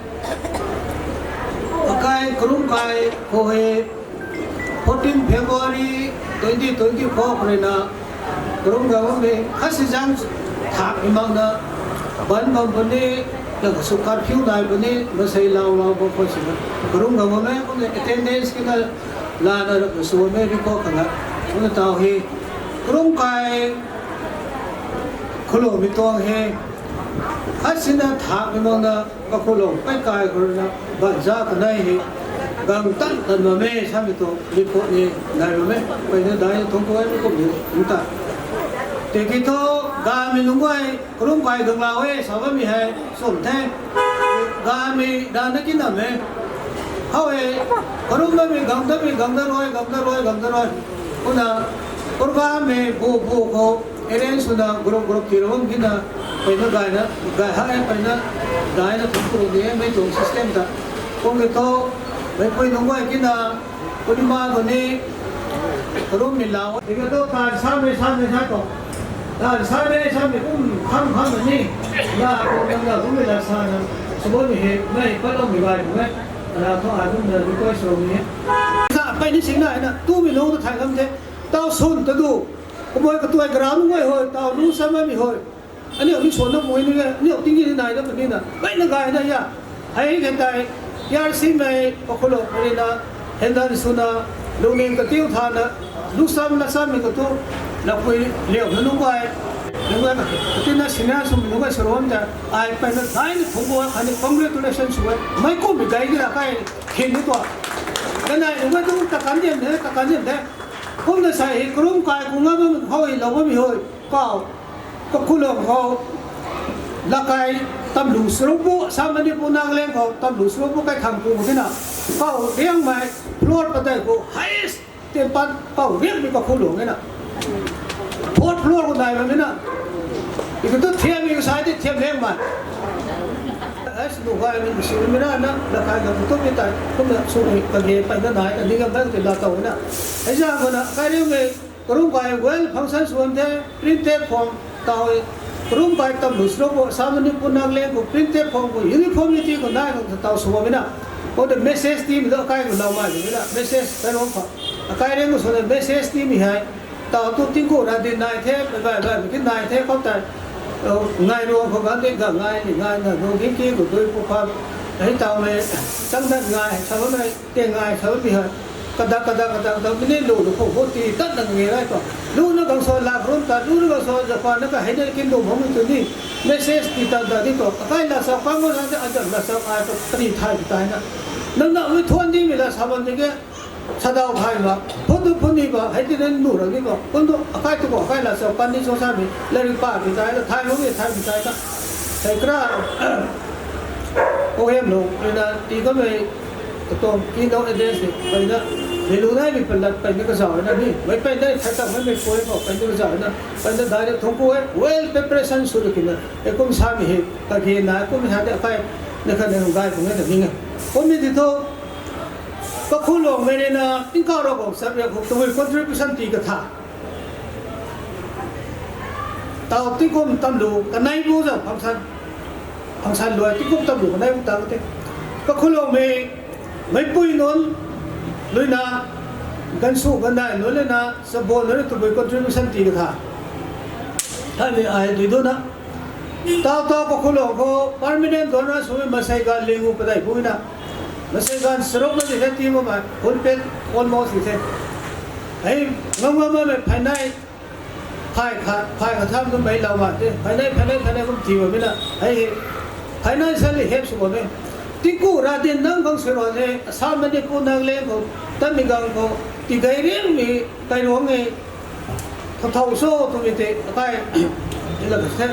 akai Karungkai khou hei, fourteen February twenty twenty-four khou ruina, Karungkai bammei, khatsi zang thakmei makna, ban bam puni, na kasu curfew nai puni, masei lau lau bam khou sina, Karungkai bammei, kumna attendance kina, lana rap na sw bammei record khang a, kumna taw hei, Karungkai, khou loumei tuang hei, khatsina thakmei makna, kakhou lou pei kai khou ruina, banza kanei hei, gang tan tan bam e samei tuang record ni nai bam e, peyna daina thungc ku e, mei kum ni, nta. Tiki thu, gamei nunc guay, Karungkai gang lau e, sa bammei hei, sum the. Gamei dana kinam e. How e, Karung bammei, gang damei, gang da rui, gang da rui, gang da rui. Kumna, program mei bu bu khou arrange swna group group tirou bam kina, peyna gayna, gay hak e peyna, daina thungc ku ni e, mei tuang system ta. Kum ki thu, meipui nunc guay kina, Purnima khou ni, Karungmei lau. Tiki thu, tan samei, samei sa tuang. Tan samei, samei kum kham kham ni. Na, kum na, na, kummei la sana. Sw bammei hei, mei patloumei gay tuang e. Ra thu ai kum na request rou ni e. Sa, peyni singna, na, tumei nunc ta thay ngam the. Tau swn ta du. Kamei katuai ground mei hoi, tau lu sa mamei hoi. Aniu ni swan na pui ni e, aniu tingki ni nai na puni na, mei na gay na ya. Hei kan tei, P R C mei, kakhou lou puni na, handle swna, lungning katiu thana, lu sam na sammei katu, na pui liu na nunc guay, nunc guay, katina senior swmei nunc guay sw ram ta, ai peyna daina thungc ku e, khatni congratulation sw e, mei kummei gay ni ra kai, khin ni tua. Kanei nunc guay tu takan dian de, takan dian de. Kumna sa hei, Karungkai khou ngam bam khou hei lou bammei hoi, kau, kakhou lou khou, lakai tamlu srou bu, sa Manipur Nagaland khou tamlu srou bu kai thang ku tina, kau riangmei, floor padeih khou, highest, tian pat, kau riangmei kakhou lou e na. Fourth floor khou nai bam e na. Iku tu thiammei kasai tei thiam riangmei. Ai sw nu gaymei sw mei na na, lakai khou tu mi tei, kumna sw mei kage peyna nai, kani ngam bam tei la tow na. Hei zang khou na, kai riangmei, Karungkai well function sw bam the, printed form, taw e, Karungkai tamlu srou bu, sa Manipur Nagaland khou printed form khou uniformity khou nai khang taw sw bam e na. Khou tei message timei tu akai khou lou mai ni na, message kai ram khou. Akai riang khou sw na message timei hei, taw tu tingku ra di nai the, bai bai bai ki nai the, khou tei, ngai ruang khou gan di ga ngai, ni ngai na, nung tingki khou dui pu kham, hei taw mei, chang dat ngai, sa bammei, tei ngai, sa bammei hei. Kadak, kadak, kadak, kadak, mei ni lu, lu khou, khou ti, tat na nge rai tua. Lu na gang sw lak rum ta, lu na gang sw Japan na ka hei na kin lu bam tu ni. Message ti tat dat di tua. Akai la sa, pa mo na, ajan la sa, ai tua, kani thay ti tai na. Nang na, mei thuan di mei la sa bam di ke, sa daw thay ma. Phun tu phun ni ba, hei ti na nu ra di ko. Phun tu, akai tu ko, akai la sa, pan ni so sa mei, la ri pa ti tai, la thay mo mei, thay ti tai na. Hei kra, O M lo, ina ti kamei, katuang keynote address ni, peyna, meilu naimei palat, peyna kazauh na ni, mei peyna, thai tang mei mei pui khou, peyna kazauh na, peyna daina thungc ku e, well preparation sw na kina, e kum samei hei, kage na, kum hei de akai, na khat na gay pung e ta ning e. Kummei ti thu, kakhou lou mei rui na, Tingkauh Ravguangc sa riak khou, tabui contribution ti katha. Taw tingkum tamlu kanei bu zang function, function luai tingkum tamlu kanei bu tang te. Kakhou lou mei, meipui nunc, luina, Gansu gandai nunc lana, chabon nunc tabui contribution ti katha. Thaymei ai dui duna. Tau tau kakhulou khou permanent donor swmei masei gan lingu padai bui na. Masei gan saruk na di the ti ma mai, hun pet almost di the. Hei, ngam ngam mei phaynei, phay kha, phay kha tham tu mei lau ma te. Phaynei, phaynei, phaynei kum ti ma mi na. Hei hei. Phaynei sali hep sw ma mi. Tingku ra din nang khang sui ro ne, Assam Manipur Nagaland khou, Tamigang khou, tigei riang mi, kai ruang e, tha thau so tu mi te, akai, ila ka se.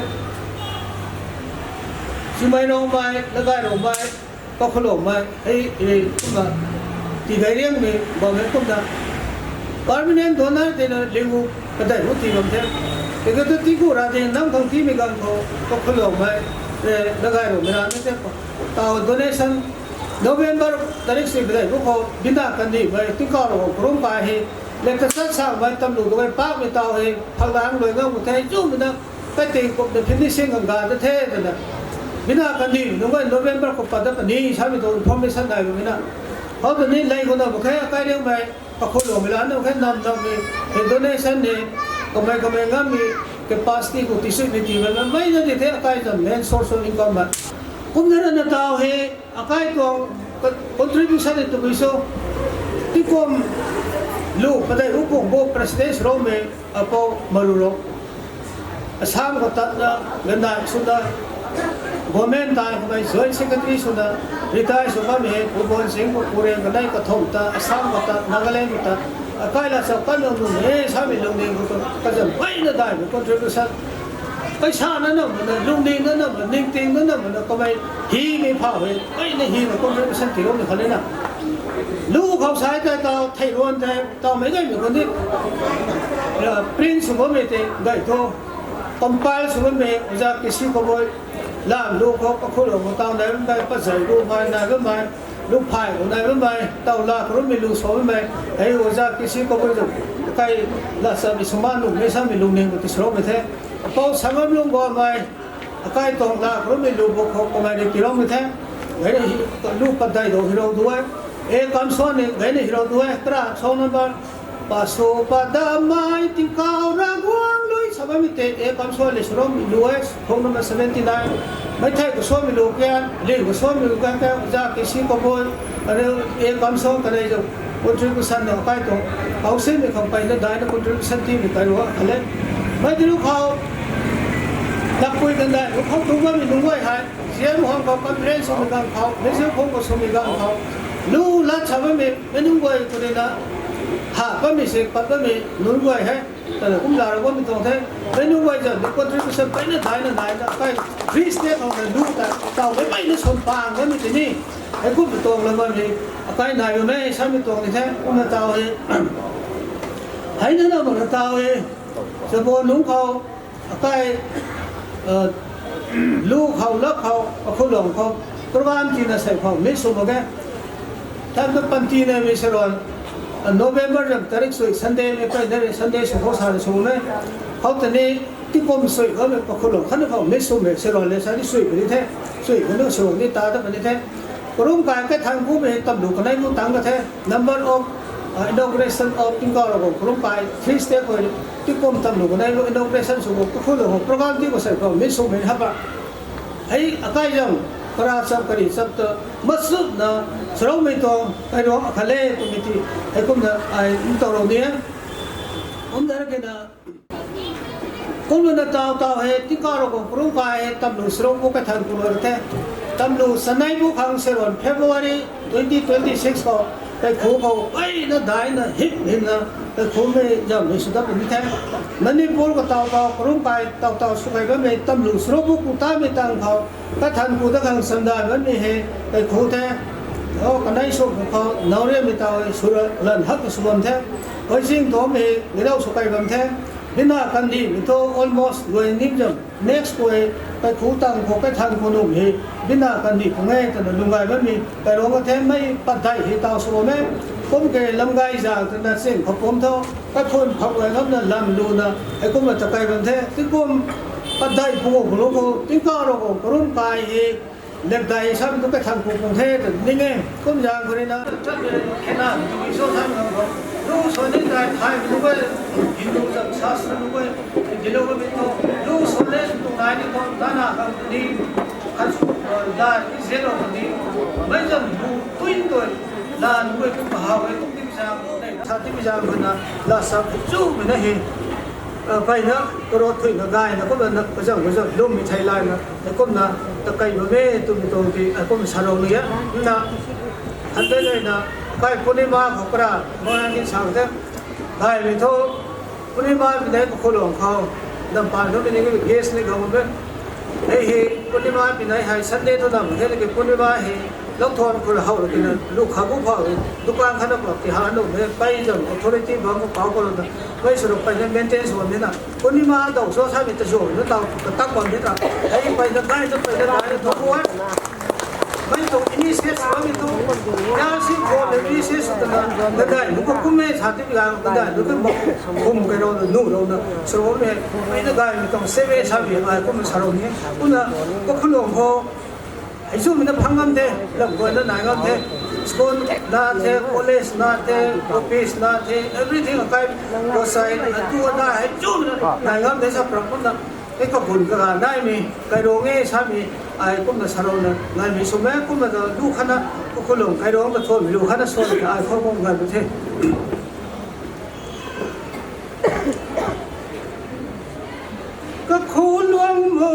Simei rong mai, lagai rong mai, kakhulou mai, hei, hei, kumna, tigei riang mi, bam hei kumna. Permanent donor te na lingu, kadai hu ti bam the. Ega tu tingku ra din nang khang ti mi gang khou, kakhulou mai, eh, lagai rong mi ra na te. Tau donation, November tarik sui padai bu khou, bina kandi mai, tingkau rong khou rum kai hei, le ka sat sa mai tam lu doi pak mi tau hei, phak lang loi ngam the, chu mi na, kai ting kup na finishing ang ga ta the, ta na. Bina kandi, nung kai November khou pat da pani, sa mi tu information nai bu mi na. Hou tu ni lei khou na bu khe, kai riang mai, kakhulou mi la na bu khe, nam nam mi, hei donation ni, kamei kamei ngam mi, capacity khou tisui ni ti mai, mai na di the, akai zam main source of income ma. Kumna na tau hei, akai tuang contribution ni tabui so, tikum lu padai hu kung bo president sromei, apou maru ro. Assam khou tatna, gandai swna, government tai khou mei joint secretary swna, retire sw bammei hei, Bhuban Singh khou kureng kanei kathumh ta, Assam khou ta, Nagaland khou ta, akai la sa kan nung nung e, samei lungning khou tu, kazam baina dai khou contribution. Paisa na nam na, lungning na nam na, ningting na nam na, kamei hi mei pha hei, baina hi na contribution ti lou ni kha le na. Lu khou sai ta tau, thei ruan te, tau mei gai mei khou ni, print sw bammei te, gai thu, compile sw bammei, oja kisi khou boi, lam lu khou, kakhulou khou tau nai bammei, pazai lu mai nai bammei, lu phay khou nai bammei, tau la khou rummei lu sw bammei, hei oja kisi khou boi tu, kai la sa mi suma nung mei sa mi lungning khou ti sromei the, apou sangam lung bammei, akai tuang la khou rummei lu bu khou kamei ni tiroumei the, gayna hi, lu padai dou hirou du e, e kamsuan ni gayna hirou du e, kra song number, pasu padamei tingkau Ravguangc lui sa bammei te, e kamsuan le sromei lu e, phone number seventy nine, mei thei kasuanmei lu kian, liu kasuanmei lu kian, ka za kisi kabui, ane, e kamsuan kanei zau, contribution na kai tuang, hausinmei khang peyna daina contribution timei kai rua kha le. Mei di lu khou, lakpui gandai lu khou tu bammei nunc guay hei, zian hang khou conference swmei gang khou, meiziu phung khou swmei gang khou, lu lat sa bammei, mei nunc guay khou rui na, ha bammei se pat bammei nunc guay hei, tana kum la ra bammei tuang the, mei nunc guay zan ni contribution peyna daina daina, kai free state khou na lu ta, taw mei mei na swan pang bammei tini, hei kum tuang la bammei, akai nai bammei, samei tuang ni the, kumna taw hei, hei na na bang na taw hei, sabo nunc khou, akai, lu khou, lak khou, akhulung khou, program tina sei khou, mi sw mak ge. Than tu panti na mi se ruan, November zam tarik sui, Sunday mei kai na re, Sunday sw khou sa sw mei. Khou tani, tingkum sui khou mei pakhulung khatna khou mi swmei se ruan le sa ni sui puni the, sui khou nu sw ni ta ta puni the. Karum kai kathan kumei tamlu kanei lu tang ka the, number of, uh, inauguration of tingkau Ravguangc karum kai three step hei, tingkum tamlu kanei lu inauguration sw khou kakhulung khou program ti khou sei khou mi swmei hapa. Hei akai zam, kara cham kari cham ta, masutna, sraumei tuang, kai ruang akhat le twmei ti, hei kumna ai ntaw rou ni e. Kumna kena, kumna taw taw hei, tingkau Ravguangc karum kai hei, tamlu srau bu kathan ku lou the. Tamlu sanei bu khang se ruan February twenty twenty-six khou, kaikhu khou, aina daina, hip himna, kaikhumei zam hei sw dat puni the. Manipur khou taw taw, karum kai taw taw sw kai bammei, tamlu srau bu ku tamei tang khou, kathan ku dat khang samdan bammei hei, kaikhu the. O, kanei sw khou, nauriamei taw hei, sw ra lan hak sw bam the. Hoising tuam hei, nidau sw kai bam the. Bina kandihmei thu almost luai nim zam. Next khou, kaikhu tang khou, kaithan khou num hei, bina kandih khou nge twna lunggai bammei, kairuang ka the mei padeih hei taw sw bam e. Kum ke lamgay zang twna ching khou pum tho, kaikhun phak guay ngamna lam luna, hei kumna ta kai bam the, tingkum padeih pung khou lu khou, tingkau Ravguangc karum kai hei, lepdai sam tu kaithan khou pung the tw ning e, kum zang khou rui na, chatmei rui khena, tw mi so sam khang khou. Lu sw ni nai thay mi nu e, Hindu zam sa sw nu e, Hindu mi tu, lu sw ni tu nai ni tu, nana kang ni, khat sw, la ni zero ni, mai zam bu tui tui, la nu e kum ha e kum tim sa, sa tim sa na, la sa chu mi na hi. Mpeyna karo thuina gayna kumna kazang kazang lwmmei thei layna, kumna takei bam e twmei tuang ti, kum sarou ni e. Na, hante leina, kai Purnima khou kara, moang ni sang the, gaymei thu, Purnima mi nei kakhou lung khou, nam pan thu mi ni guest ni khou bam e. Hei hi, Purnima mi nei hei Sunday thu nam the, lekin Purnima hi, lou thuan khou how rui tina, lu kha bu phau, dukan khat na pak ti ha nu e, pei zam authority bam khou kau khou na, pei sw rui peyna maintain sw bam e na. Purnima dau sw sa mi ta zam na tau, ta tak bam e ta. Hei peyna gay na, peyna gay na, thu bu e. Mei tuang initiative sw bam e tu, ya si khou na initiative sw ta na, na gay nu khou kum e sa ti ga, na gay nu khou kum kai rou na, nu rou na, sw rou e, peyna gaymei tuang seve sa mi, ai kum sarou ni, kumna, kakhou lung khou, hei chu mi na phang ngam the, lam guay na nai ngam the, school na the, college na the, office na the, everything akai, rosai, atu na hei chu mi na nai ngam the sa prak kumna, hei kagun kaga naimei, kai rong e sa mi, ai kumna sarou na, ngaimei sw me kumna ta lu khat na, kakhou lung kai rong ta thuanmei lu khat na sw na, ai khou kum ngai bu the. Kakhou luang mo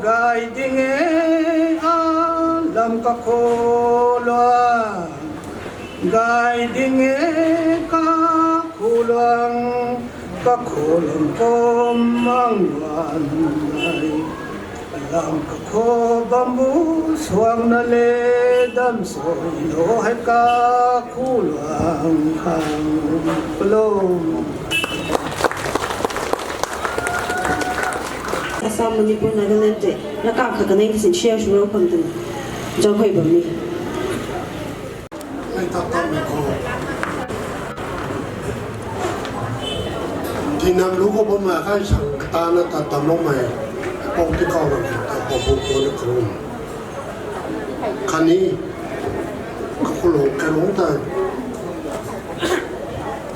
gay ding e, a lam kakhou luang gay ding e, kakhou luang, kakhou luang kum mang luan ai. Lam kakhou bambu suang na le dam soi lo hei kakhou luang khang palo. Assam, Manipur, Nagaland te, na kak kha kanei kisin share sw rou khang twna, zauc hei bam ni. Ai tak tak ni khou. Tinam lu khou bammei kai sang katana tat tam loumei, pau ti kau ram ta pau bu ko ni khou. Khatni, kakhou lung kai rong ta.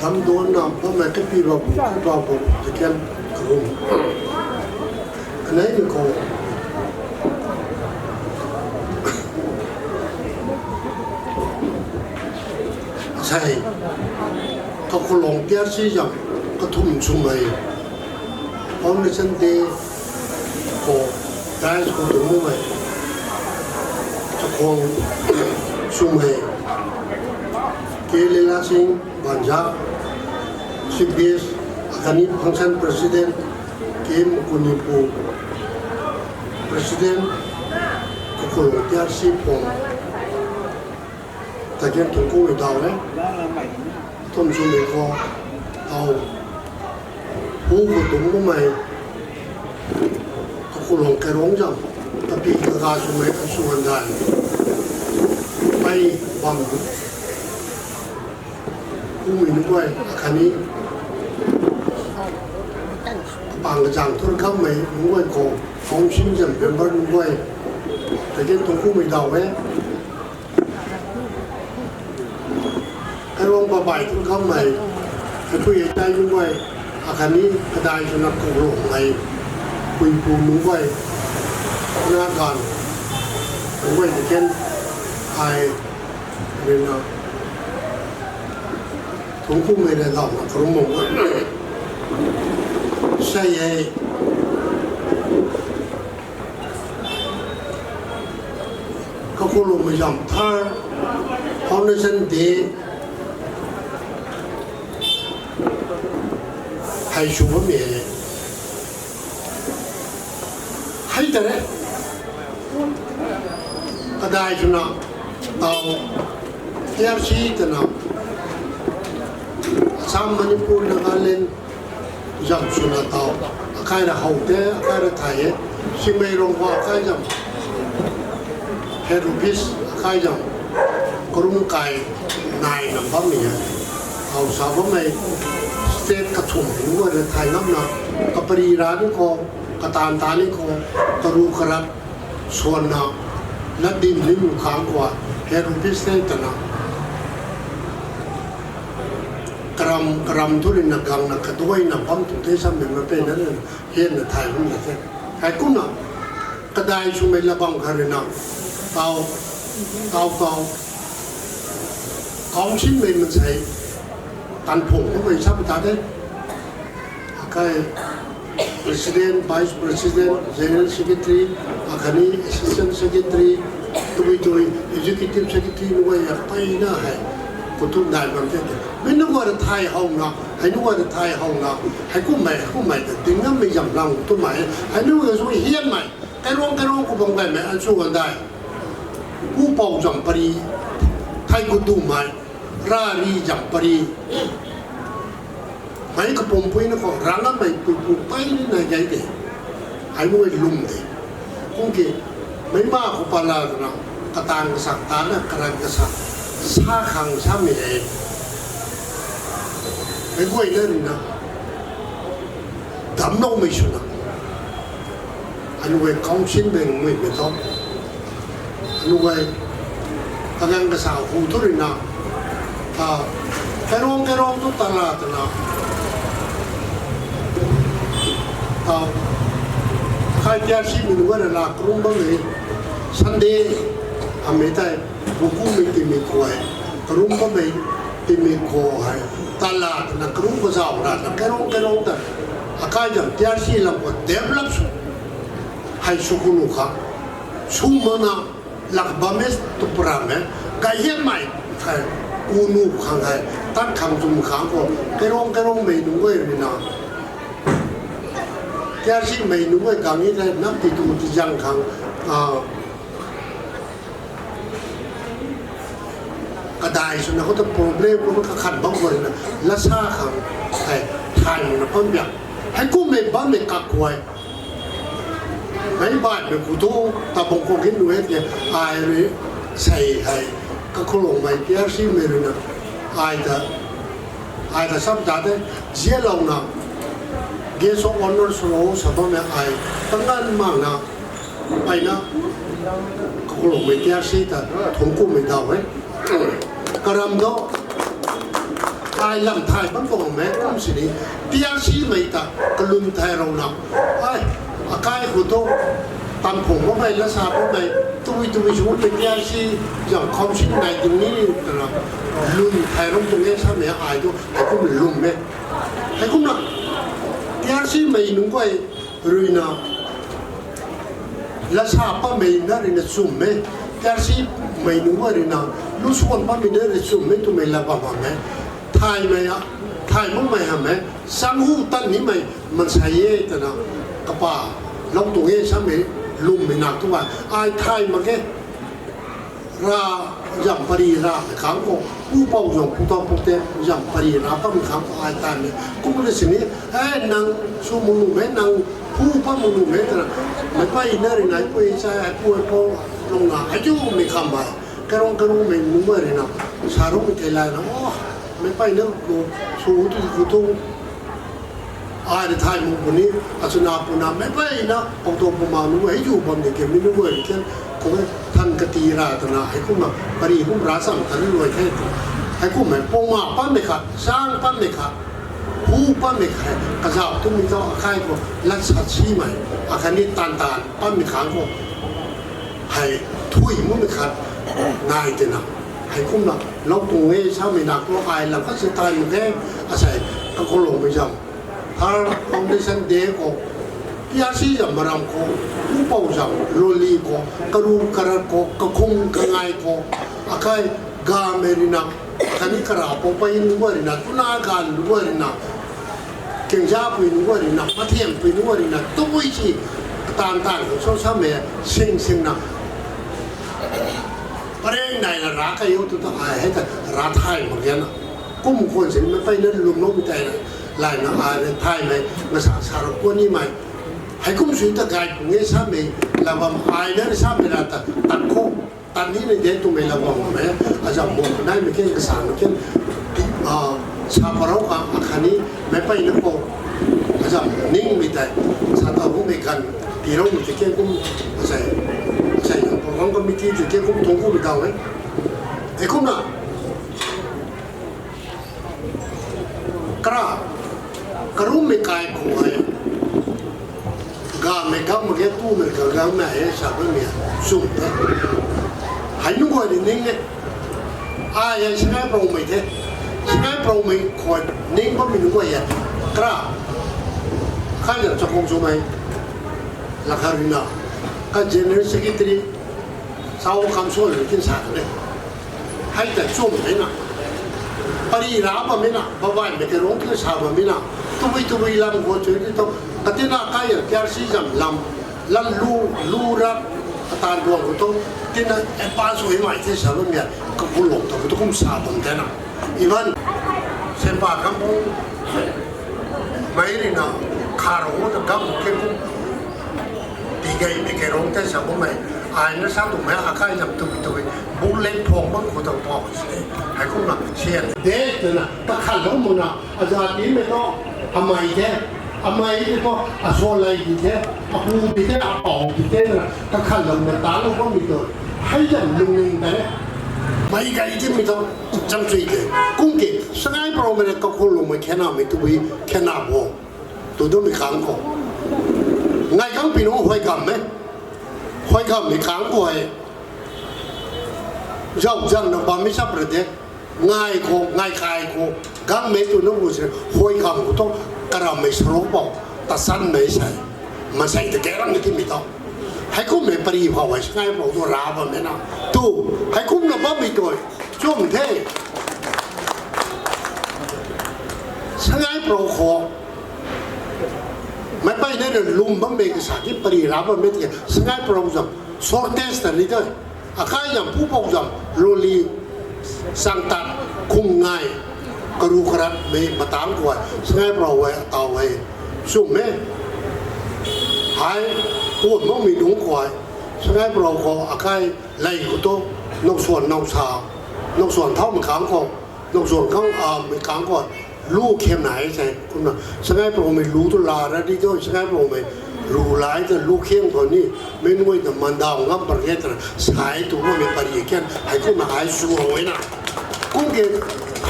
Dam duan na bammei kapi ba bu, kapi ba bu, ti kian khou. Kanei ni khou. Sei, kakhou lung tiar si zam, kathumh swmei. Foundation Day khou, dais khou tung mumei. Kakhou swmei. K Leela Singh Banja, C B S, akhatni function president, K Mukunipu, president, kakhou lung tiar si pom. Takin tuang ku daw e. Thum sw mei khou, tau. Hu khou tung mumei. Kakhou lung kai rong zam. Tapi kaga swmei kasu an dai. Pei bam. Kumei nunc guay, akhatni. Pang kazang thur kammei nunc guay khou. Council zam member nunc guay. Takin tuang kumei daw e. Kai rong babai thun kammei, kapui hei tai nunc guay, akhatni kadai swna kakhou mei, puipu nunc guay, na ganv, nunc guay takin, ai, rina, thungc kumei rui dawna karum bam e. Sei hei, kakhou lummei zam thar, Foundation Day, hei sw bammei e. Hei ta re. Kadai swna, tau, T R C twna, Assam, Manipur, Nagaland, zam swna tau, akai ra how the, akai ra thay e, Simei rong khou akai zam, head office akai zam, karum kai nai nam bammei e, how sa bammei, state kathumh nunc guay ra thay ngamna, kapari ra ni khou, kataanv ta ni khou, karu karat, swanna, latdin ni mu khang khou, head office the twna, Karam thu rui na gangna kaduaina bam tu the samei mapeyna rui na hianna thay bam na the. Heikumna kadai swmei lat bam khat rui na tau, tau tau, councilmei mansei tan phung khou mei sa ta the. Akai president, vice president, general secretary, akhatni assistant secretary, tabui tabui executive secretary nunc guay a peyna hei khou thu dai bam the. Mei nunc guay rui thay howna, hei nunc guay rui thay howna, heikumhmei, heikumhmei ta dingammei zam lang twmei, hei nunc guay sw hianmei, kairuang kairuang khou bam gaymei an sw gandai. Pupouc zam pary, thei khou dumei, rari zam pary, mei kapumpuina khou rangammei puipu peyna nai gay de. Hei nunc guay lwm de. Kum ki, meic ma khou pala twna, kataang kasak tana, karan kasak sa khang samei e. Meic guayna rui na damcloumei swna, anunc guay councilmei nunc guay mei thu, anunc guay kagang kasa hu thu rui na, kairuang kairuang thu tala twna, kai T R Cmei nunc guay rui na karungc bammei Sunday, amei tei, bukumei timei khou hei, karungc bammei timei khou hei, tala twna karungc kazauh ra twna kairuang kairuang ta, akai zam T R C lam khou develop sw, hei sw khou nuh khang, sw makna lak bammei tu param e, gay hianmei, hei, ku nuh khang hei, tat khang chum khang khou, kairuang kairuangmei nunc guay rui na, T R Cmei nunc guay gang e thei, nam ti tu ti zang khang, kadai swna khou ta problem khou kakhat bam khou rui na, lat sa khang, hei, thay makna bam biak. Heikumhmei bammei kak guay, meic baihmei khou thu, tabang khou kin nu e ke, ai rui sei hei, kakhou lungmei T R Cmei rui na, ai ta, ai ta sap ta the, zialouna, guest of honour swlou sa bammei ai, kanganv makna, peyna, kakhou lungmei T R C ta, thungc kummei daw e. Karam thu, ai lam thay bam tuang e kum sini, T R Cmei ta kalwn thay rouna, ai, akai khou thu, tan phung bammei, lat sa bammei, tabui tabui sw bammei T R C zam council nai ding ni twna, lwn thay rou tuang e samei ai thu, heikum lwm e. Heikumna, T R Cmei nunc guay rui na, lat sa bammei na rui na chum e, T R Cmei nunc guay rui na, lu swan bammei na rui chum e twmei lat bam bam e. Thaymei, thay makmei hamh e, chang hu tan nimei mansei e twna, kapa, lou tuang e samei, lwmmei nak tu a, ai thay mak ge. Ra zam pary ramei khang khou, pupouc zam putau pute zam pary ra bammei khang khou ai tanmei. Kum na sini, e nang sw mak nuh e, nang phu pat mak nuh e twna, meic peyna rui nai pui sa, ai pui pou, lungna, ai tumei kham e. Kairuang kairuangmei nunc guay rui na, sa rungmei thei layna, o, meic peyna khou sw tu khou tu, ai rui thay mak puni, achuna puna meic peyna, pou tu puma nunc guay hei zu bam de ke, mi nunc guay ken, khou e, than kati ra twna, heikumna, pary kum ra cham tan luai the, heikumhmei, puma patmei khat, sang patmei khat, phu patmei khat, kazauh twmei thu akai khou, lat sa simei, akhatni tan tan patmei khang khou, hei, thui makmei khat, nai twna, heikumna, lou tuang e samei nak tu ai lam khat si thay mak ge, asei, kakhou lungmei zam, Thar Foundation Day khou, T R C zam maram khou, pupouc zam, loli khou, karu karat khou, kakhum kangai khou, akai gamei rui na, khatni kara poupei nunc guay rui na, tuna gan nunc guay rui na, kengzapui nunc guay rui na, pathiampui nunc guay rui na, tabui si, katan tan khou sw samei, sing singna, pareng naina ra kai o tu ta ai hei ta ra thay mak ge na. Kum khwan sini meic peyna lwmloumei tei na, layna ai rui thaymei, masa sa rou kuan nimei. Heikum sw ta gay pung e samei, lat bam ai na rui samei ra ta, tat khou, tat ni mei de twmei lat bam e, azam bam naimei ken, kasamei ken, sa parou khang, akhatni, meic peyna khou, azam ningmei tei, sa ta bumei ganv, tiiloumei tei ken kum, asei, asei program committee tei ken kum thungc kummei daw e. Heikumna, Karummei kai khou hei, gammei gam mak ge, tumei ka gam na e sa bammei sum the. Hei nunc guay ni ning e. Ai hei Sangaipraomei the. Sangaipraomei khou ning bammei nunc guay e. Kra. Kha zan chakong chumei. Lakha rui na. Ka General Secretary. Sau kam suan rui kin sa de. Hei ta chum mei na. Pari ra bam mei na, babai mei ke rong tu sa bam mei na. Tubui tubui lam go chui ni to. Katina kai ya kyar si zam lam. Lan lu, lu rak, atan duang ko to. Tina advance hui mai the sa bam ya. Ka bulong to, to kum sa bam de na. Even, sempa kam bu. Mei rui na, kha rong ta kam ke kum. Pi gei mei ke rong tei sa bammei, ai na sa tu mei akai zam tui tui, bullet phung bang khou tang phung si, hei kum na sian de twna, ta khan lou mu na, a zat ti mei to, a mei the, a mei ti to, a suan lei di the, a pu di the, a pau di the na, ta khan lou na ta lou bam mi tu, hei zam lungning ta re. Mei gei ti mei to, cham chui de, kum ke, Sangaipraomei na kakhou lou mei khena mei tubui, khena bo. Tu du mei kang khou. Ngai kang pi nunc huay kam e. Huay kam mei kang khou hei. Zau zang na bam mei sap ra de. Ngai khou, ngai kai khou. Gang mei tu nunc khou se. Huay kam khou tu. Karam mei sarok bau. Ta san mei sai. Masai ta kerang ni ti mei tau. Hei kum mei pari phau hei. Sangai phau tu ra bam mei na. Tu. Hei kum na bam mei tu. Chum the. Sangaiprao khou. Meic peyna rui lwm bammei kasa ki pari ra bammei ti Sangaiprao zam shortage ta ni tei. Akai zam pupou zam loli sangtat khum ngai karu karatmei matang khou Sangaiprao hei ataw hei sum e. Hei puan makmei nunc khou Sangaiprao khou akai lei khou tu noksuan noksa noksuan thaumei kang khou noksuan kang mei kang khou lu khiam nai se kumna Sangaipraomei lu tu la ra di tu Sangaipraomei lu lai ta lu khiam khou ni meic nunc ta mandaw ngam par ge ta sai tu mei pari kian hei kumna ai su e na. Kum ke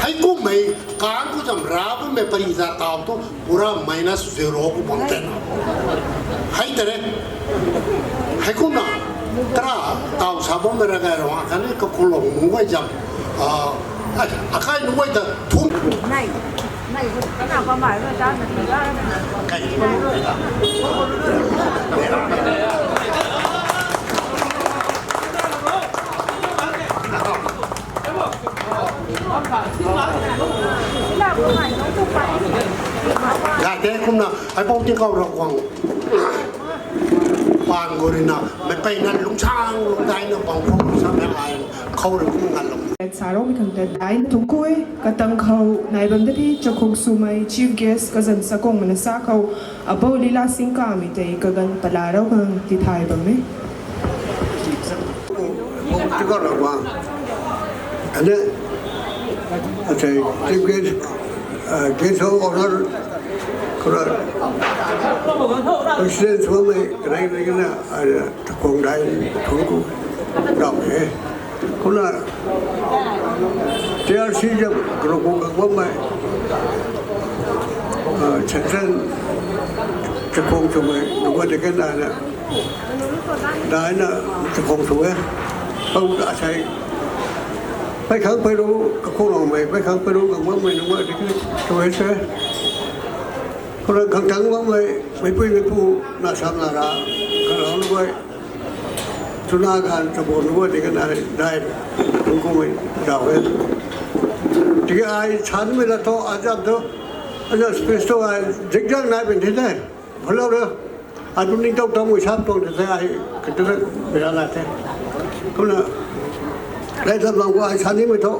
hei kummei kang khou zam ra bammei pari ta taw tu pura minus zero khou bam te. Hei tei re. Hei kumna tara taw sa bammei ra gai rong khatni kakhulou nunc guay zam akai nunc guay ta thum. Gay the kumna aipou tingkauh Ravguangc paan khou rui na meic peyna lungcsang lungdaina bang khou lungcsang mei ai khou rui kum nganlou sa rou mi khang ta daina thungc ku e. Katang khou nai bam da the chakhung swmei chief guest kazanc sa kang mana sa khou Apou Lila Singkamei tei kaganv pala rou khang tithay bam e. Ane, achei chief guest, guest of honour, kura president swmei rei rei na, ai takhung dai thungc ku dau e. Kumna T R C zam karu ku kang bammei, central chakhung swmei nunc guay tei kan na daina chakhung sw e. Pou ta sei pei khang pei ru kakhou lou mei pei khang pei ru kang bammei nunc guay tei kan sw e se. Kumna khang tang bammei meicpui meicpu na sam na ra kalou nunc guay chuna ganv chabu nunc guay tei kan ai dai nunc kumei dau e. Tiki ai sanmei la thu azam thu azam speech thu ai zikzang nai pin the tei phalou re. Ai tu ningtow tangmei sam tuang tei ai kata mei ra la the. Kumna dai tam bang khou ai sanmei thu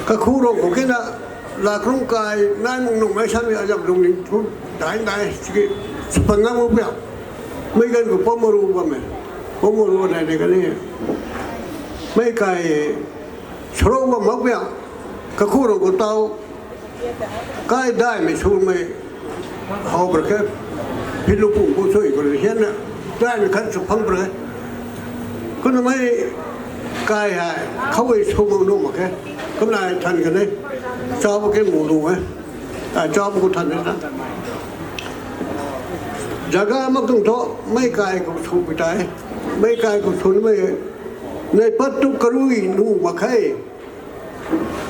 kakhou rou khou kina lakrung kai nai mung nung mei samei azam lungning thu dai nai tiki sapang ngam u pia. Mei ganv khou pou maru bammei pou maru nai de kani mei kai sarou bam mak pia. Kakhou rou khou taw kai daimei swmei how par khe. Philu pung pu sui khou rui hianna daimei khat sw phang par khe. Kumna mei kai hei khou e sw mak nuh mak khe. Kumna ai than kani chau ke mu lu e. Ai cham khou than na. Jaga mak tuang thu, mei kai khou sw pi tei. Mei kai khou sw mei. Nei pat tu karui nu mak khe.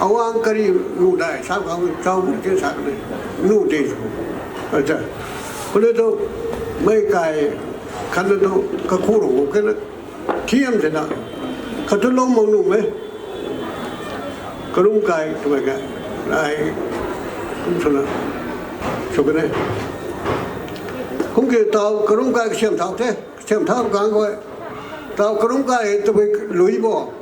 Awang kari nu dai, sa khou chau bu ke sa ne. Nu te sw. Acha. Kule tu, mei kai, khan tu, kakhu rou ke na. Thiam se na. Katu lou mang nu me. Karum kai tu ka. Ai, kum suna. Sukane. Kum ke tau karum kai siam thau the. Siam thau kang koi. Tau karum kai tu lui bo.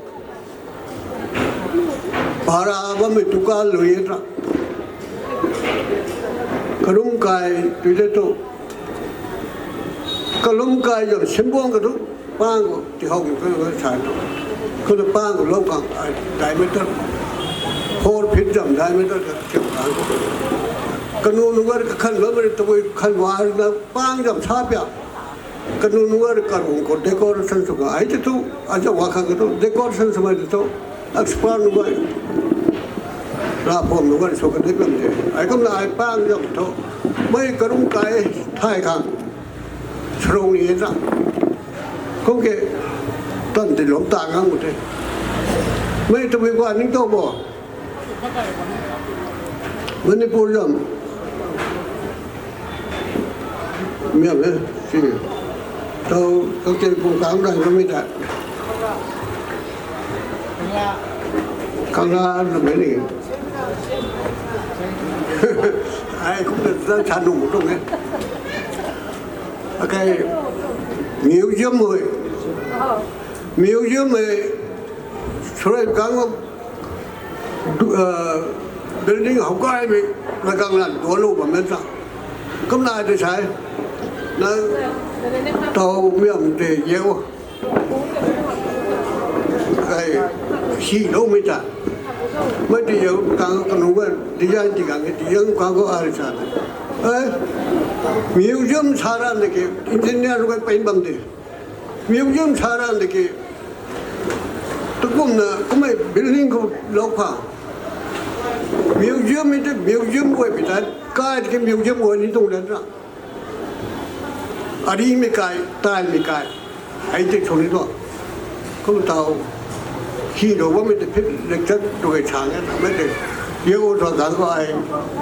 Para bammei tu ka lui e ta. Karum kai tu de tu. Kalum kai zam simbuang ka tu. Pang ko ti hau ko ka sa tu. Ko tu pang ko lou kang ai diameter. Four feet zam diameter ka siam kang ko. Kanu nu gar ka khan lo mari tu khan wa na pang zam sa pia. Kanu nu gar karung khou decoration sw ka. Ai te tu, aja wa kha ka tu, decoration sw mai tu, expert nu gar. Ra phom nu gar sw ka de kam de. Ai kum na ai pang zam tu. Mei karum kai thai khang. Srong ni ta. Kum ke, tan ti lom ta ngang mu te. Mei tu mei kwa ning to bo. Manipur zam. Miam e, si. Tau, tau te pung kang dai ko mi ta. Kang la na me ni. Ai, kum na ta cha nu mu tung e. Okay, museum mei. Museum mei. Surai kang du-, ah, building hou kai mei, la kang lan duan lou bam mei ta. Kum na de sai. Na tau miam de ye o. Ai, si lou mei ta. Mei de ye o, kang kanu ba design ti kang de ye o, kang ko ai sa. Ai, museum sa ra ne ke, engineer ko pai bam de. Museum sa ra de ke, tu kum na, kummei building khou lou kha. Museum mei te museum guay pi ta, kai ke museum guay ni tuang dan ra. Ari mei kai, tai mei kai. Ai te chou ni tu. Kum tau, hi lou bammei te phit lecture tu kai chang e, mei te. Ye o tu dan ko ai,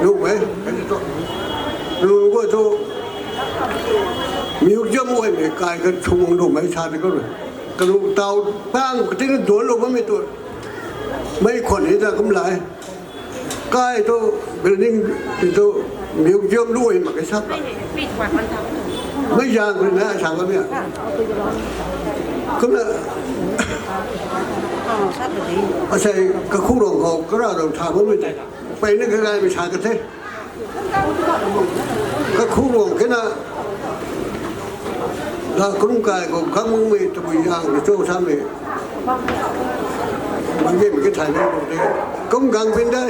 nu mei, ai te tu. Nu ko tu, museum guay mei kai ka chung nu mei sa de ko. Kanu tau pang ka tin duan lou bammei tu. Mei khwan ni ta kum lai. Kai tu building ti tu museum lui mak ke sa. Mei yang ko na sa ba mei. Kum na. Asei kakhu rong khou kara rong tha bammei te. Pai na ka gai mei sa ka the. Kakhu rong ke na. La kum kai khou kang mei tabui yang ni cho sa mei. Bang ge mei ke thai na ko de. Kum gang pin de.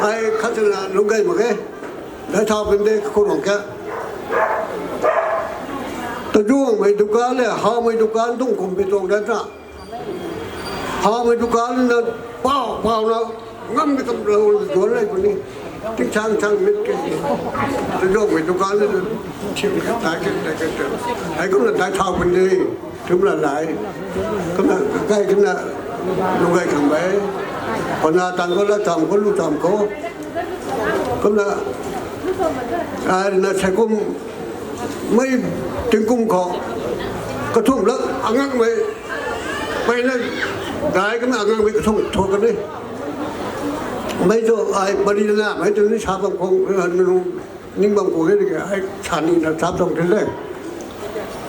Ai khat na lung gai mak e. Dai thau pin de kakhu rong ke. Tajuang mei dukan le, hau mei dukan tung kum pi tuang dan ta. Hau mei dukan na pau, pau na ngam mei kam lou duan lei puni. Ting chang chang mit ke. Tajuang mei dukan na chim ke tai ke tai ke tai. Ai kum na dai thau pin de. Kum la lai. Kum na kai kum na lung gai khang bai. Pona tang ko la tam ko lu tam ko. Kum na, ai na sai kum mei ting kum khou. Kathum lak angak mei. Pai na dai kum angak mei kathum thok ka ni. Mei tu ai bari na mei tu ni sa bam khou, eh, nu ning bam khou ke ni ai sa ni na sa tong te le.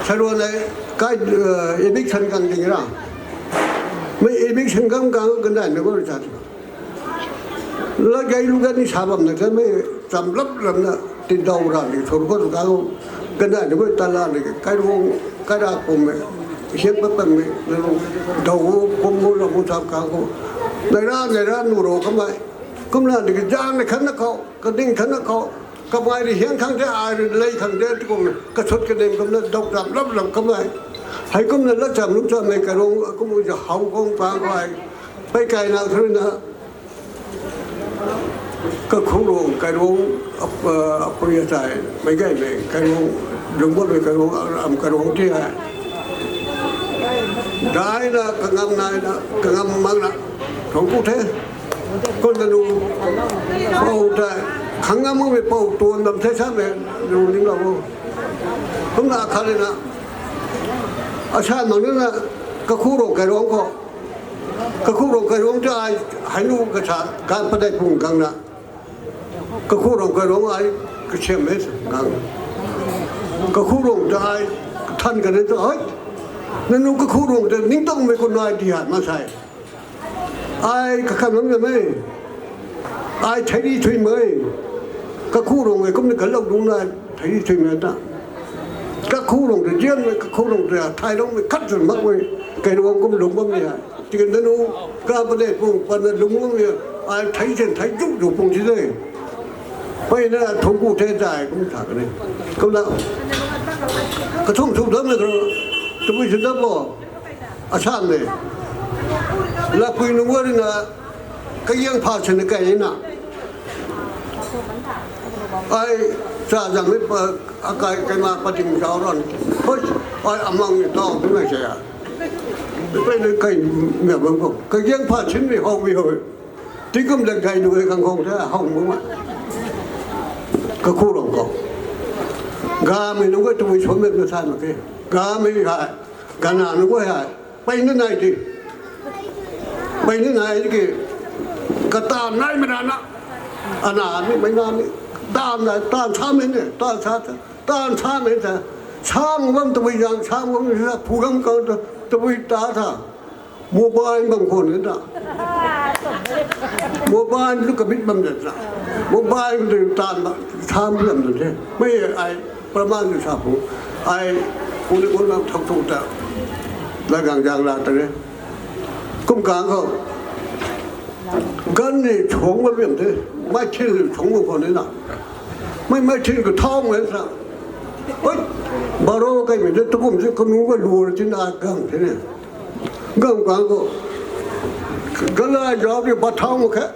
Sa ro le kai, eh, eviction kang ding ra. Mei eviction kang kang kan dai na ko sa. La gai lu gan ni sa bam na kan mei cham lap lam na tin dau ra ni thor ko ka lo. Kan dai ni ko ta la ni kai ro kai ra ko mei. Hian pa pan mei na lo. Dau ko mo lo mo sa ka ko. Nai ra, nai ra nu ro ka mei. Kum na ni jang ni khan na khou, ka ding khan na khou. Ka mei ri hian khang de, ai ri lei khang de, ti kum ka chut ka ning kum na dau cham lap lam ka mei. Hei kum na la cham lu cham mei ka rong, kum ja hau kong pa ko ai. Pai kai na thur na. Kakhurong, Kairuang, ap-, ah, apui atai, meic gaymei, Kairuang, lungc bammei Kairuang, am Kairuang ti hei. Daina kangam naina, kangam makna, thungc ku the. Kum nanu, pou tei, khang ngam makmei pou tuan dam the samei, nanu ning lou o. Kumna khat rui na, asan mak nina, Kakhurong Kairuang khou. Kakhurong Kairuang tei ai, hei nu kasa, gan padei pung kangna. Kakhurong Kairuang ai, kasiam e, ngang. Kakhurong ta ai, kathan kan e ta ai. Nanu Kakhurong ta ningtangmei khou nai di hei, masei. Ai, kakham lam na mei. Ai, theiri thuimei. Kakhurong e, kumna kalou dungc na, theiri thuimei ta. Kakhurong ta zianmei, Kakhurong ta thai lungmei, khat zan makmei. Kairuang kum lungc bammei hei. Tikan nanu, gan padei pung, patna lungc bammei. Ai, thei zan, thei zuk zuk pung si de. Peyna thungc ku the zai, kum sa kan e. Kumna, kathumh sw dam na karo, tabui sw dam bo. Asan de. Lapui nunc rui na, kagiang pha sini kai na. Ai, cha zangmei pa, akai, kaima pating zauc ran. Hoi, ai, amang ni tau, tumei sa ya. Peyna kai, mei bam khou. Kagiang pha sinmei howmei hou. Tingkum lak gay nu e kang khong the, howmei ma. Kakhurong khou. Gamei nunc guay tabui sw mak na sa mak khe. Gamei hei. Gana nunc guay hei. Peyna nai di. Peyna nai di ki. Kata naimei rana. Ana ni, mei na ni. Taanv na, taanv samei ni, taanv sa ta. Taanv samei ta. Sam bam tabui zang, sam bam ni sa, phu gam kau ta, tabui ta tha. Mobile bam khwan ni ta. Mobile tu kabit bam de ta. Mobile tu taanv bam, sam bam de the. Mei ai, praman tu sa phu. Ai, uni kum lam thak thu ta. Lagang zang la ta ni. Kum kang khou. Gan ni chuang bam liam the. Mei thin ni chuang bam khwan ni na. Mei, mei thin kathau mei sa. Oi, baro kaimei the, tukum si kanu ka luar chin a gang the ni. Gang kang khou. Gala zauc di bathau mak khe.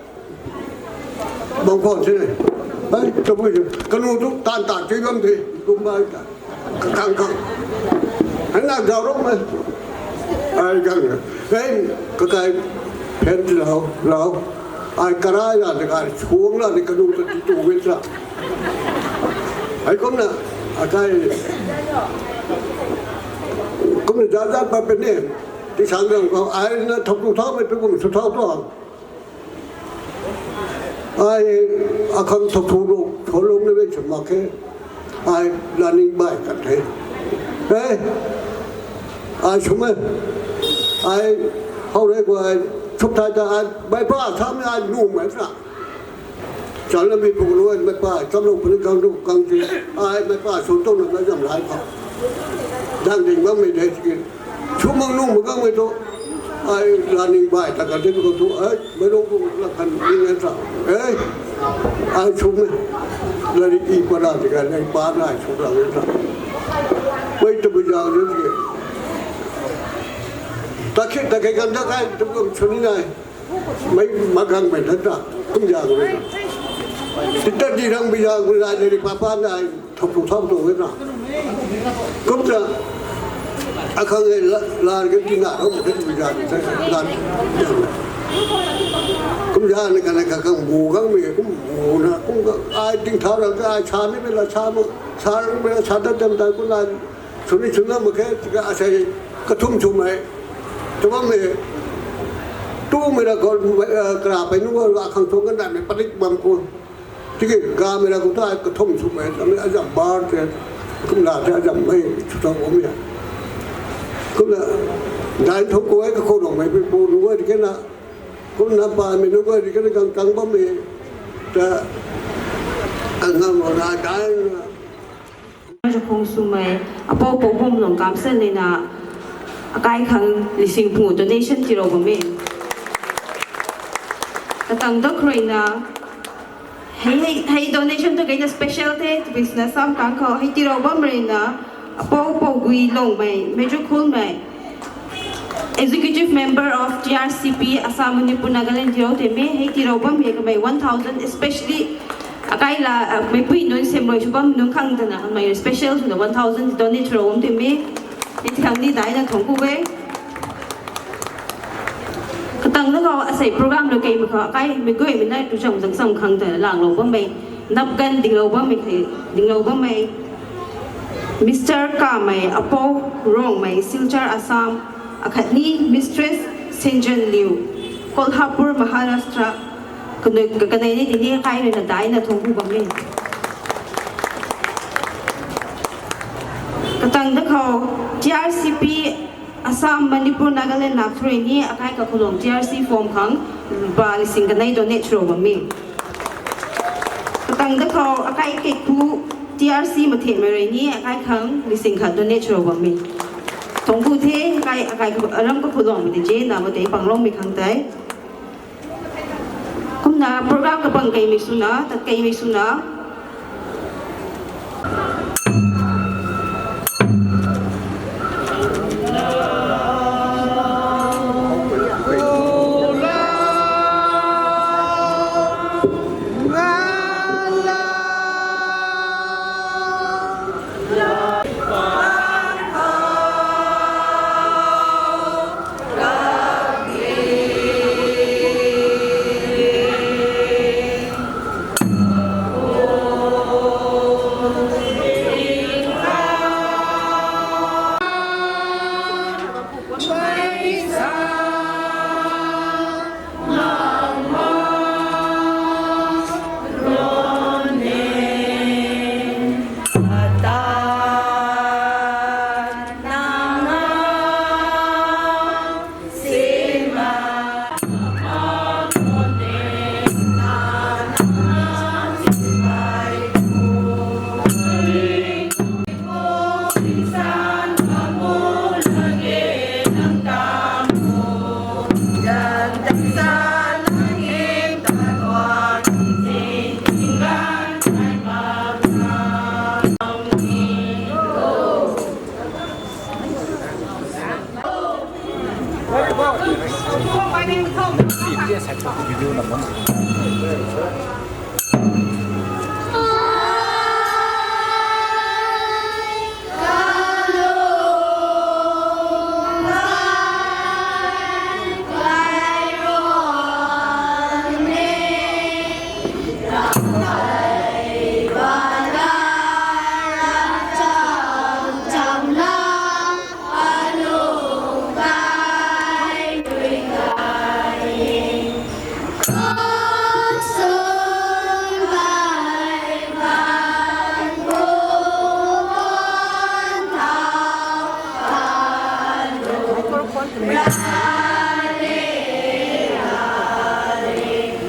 Bam khwan si ni. Ai, tabui si. Kanu tu taanv ta tui bam de. Kum bai ta. Kakang kang. Hei na zauc rou mei. Ai gang. Hei, kakai phen ti lau, lau. Ai karai la de kai, chuang la de kanu ta ti tu wei sa. Hei kumna, akai. Kumna zat zat pat puni. Tisang gang khou, ai na thak tu thaumei pi kum sw thau tu. Ai, akhang thak thu lou, thu lou ni mei sw mak khe. Ai, laning bai kan the. Hei, ai sw mei. Ai, how rei guay, sw thai ta ai, mei pa samei ai nu mei sa. Chan la mi pung lu ai, mei pa, cham lou puni kang du kang ti. Ai, mei pa sw tau na mei zam lai khou. Dang ding bammei de tiki. Sw mak nung mak kangmei tu. Ai, laning bai ta kan de tu, ai, mei lou tu la kan ni ngan sa. Ai, ai sw mei. Lari i pa la ti kan, ai pa na ai sw la ngan sa. Mei tabui zang de tiki. Ta khe, ta khe kan ta kai, tabui sw ni nai. Mei, mak kangmei ta ta, kum zang mei ta. Ti ta di rang bi zang mei la de ri pa pa nai. Thak tu thau tu e na. Kumna, akhang e la, la ke ti na, kum ke tu zan, zan. Kum zan ni kan e kakang bu kangmei, kum bu na, kum ka, ai ting thau ra ka, ai sa ni mei la sa mo, sa ni mei la sa ta dam ta kum la, sw ni sw na mak khe, ka asei, kathumh swmei. Tu bammei, tumei ra khou, eh, kara pei nunc khou, akhang thu kan daihmei padik bam khou. Tiki gamei ra khou ta kathumh swmei, ta mei azam bar the, kum la the azam mei, sw thau bammei. Kumna, dai thou khou ai Kakhurongmei pi pu nunc guay tiki na, kumna pa mei nunc guay tiki na kang kang bammei, ta, kang kang lou na, dai na. Zaukhung swmei, apou pou bum lung kam sen lina, akai khang lising pungu donation tirou bam e. Katang dok rui na, hei, hei, hei donation tu kei na special the, business sam kang khou, hei tirou bam rui na, apou pou gui lungmei, mei zaukhungmei. Executive Member of T R C P Assam Manipur Nagaland tirou tei me hei tirou bam hei kamei one thousand, especially akai la meipui nunc semrui sw bam nunc khang tana kamei special swna one thousand donate tirou bam tei me hei ti khang ni daina thuanc ku e. Katang na khou asei program lou kei mak khou akai meikuimei na tu cham zang cham khang tana langlou bammei napkan dinglou bammei khe dinglou bammei Mister Kamei Apou Rongmei, Silchar, Assam, akhatni Mistress Senjan Liu, Kolhapur, Maharashtra, kanei ni tini kai rui na daina thuanc ku bam e. Katang da khou T R C P Assam, Manipur, Nagaland nak thu rui ni akai kakhulang T R C form khang ba lising kanei donate tirou bam e. Katang da khou akai kekhu T R C mathemei rui ni akai khang lising khat donate tirou bam e. Thuanc ku the, akai akai aram kakhulang mei tei je na ma tei pangloumei khang tei. Kumna program kabang keimei swna tat keimei swna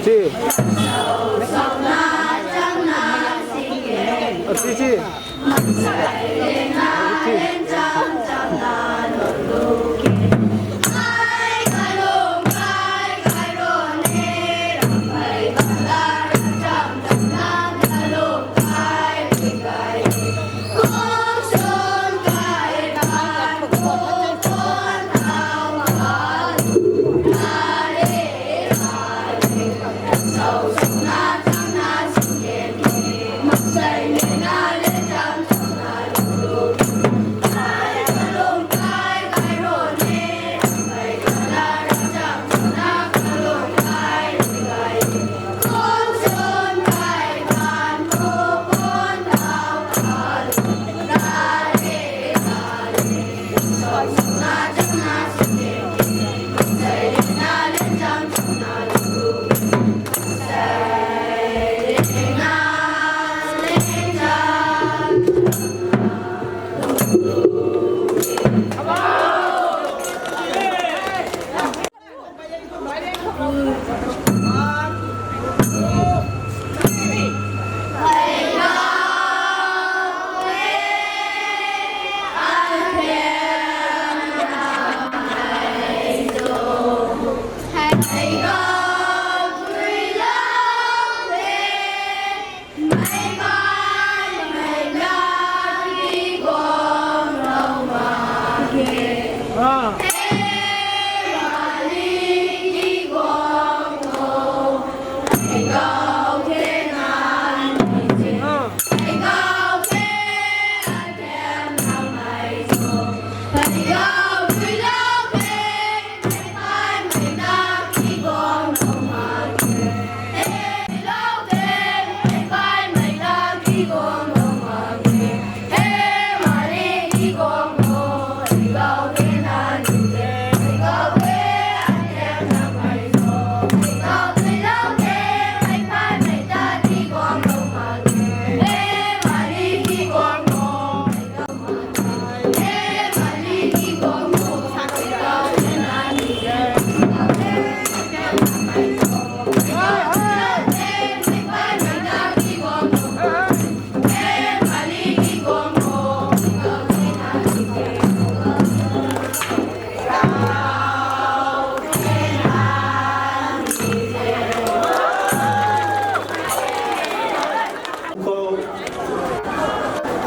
Chi. A, chi, chi.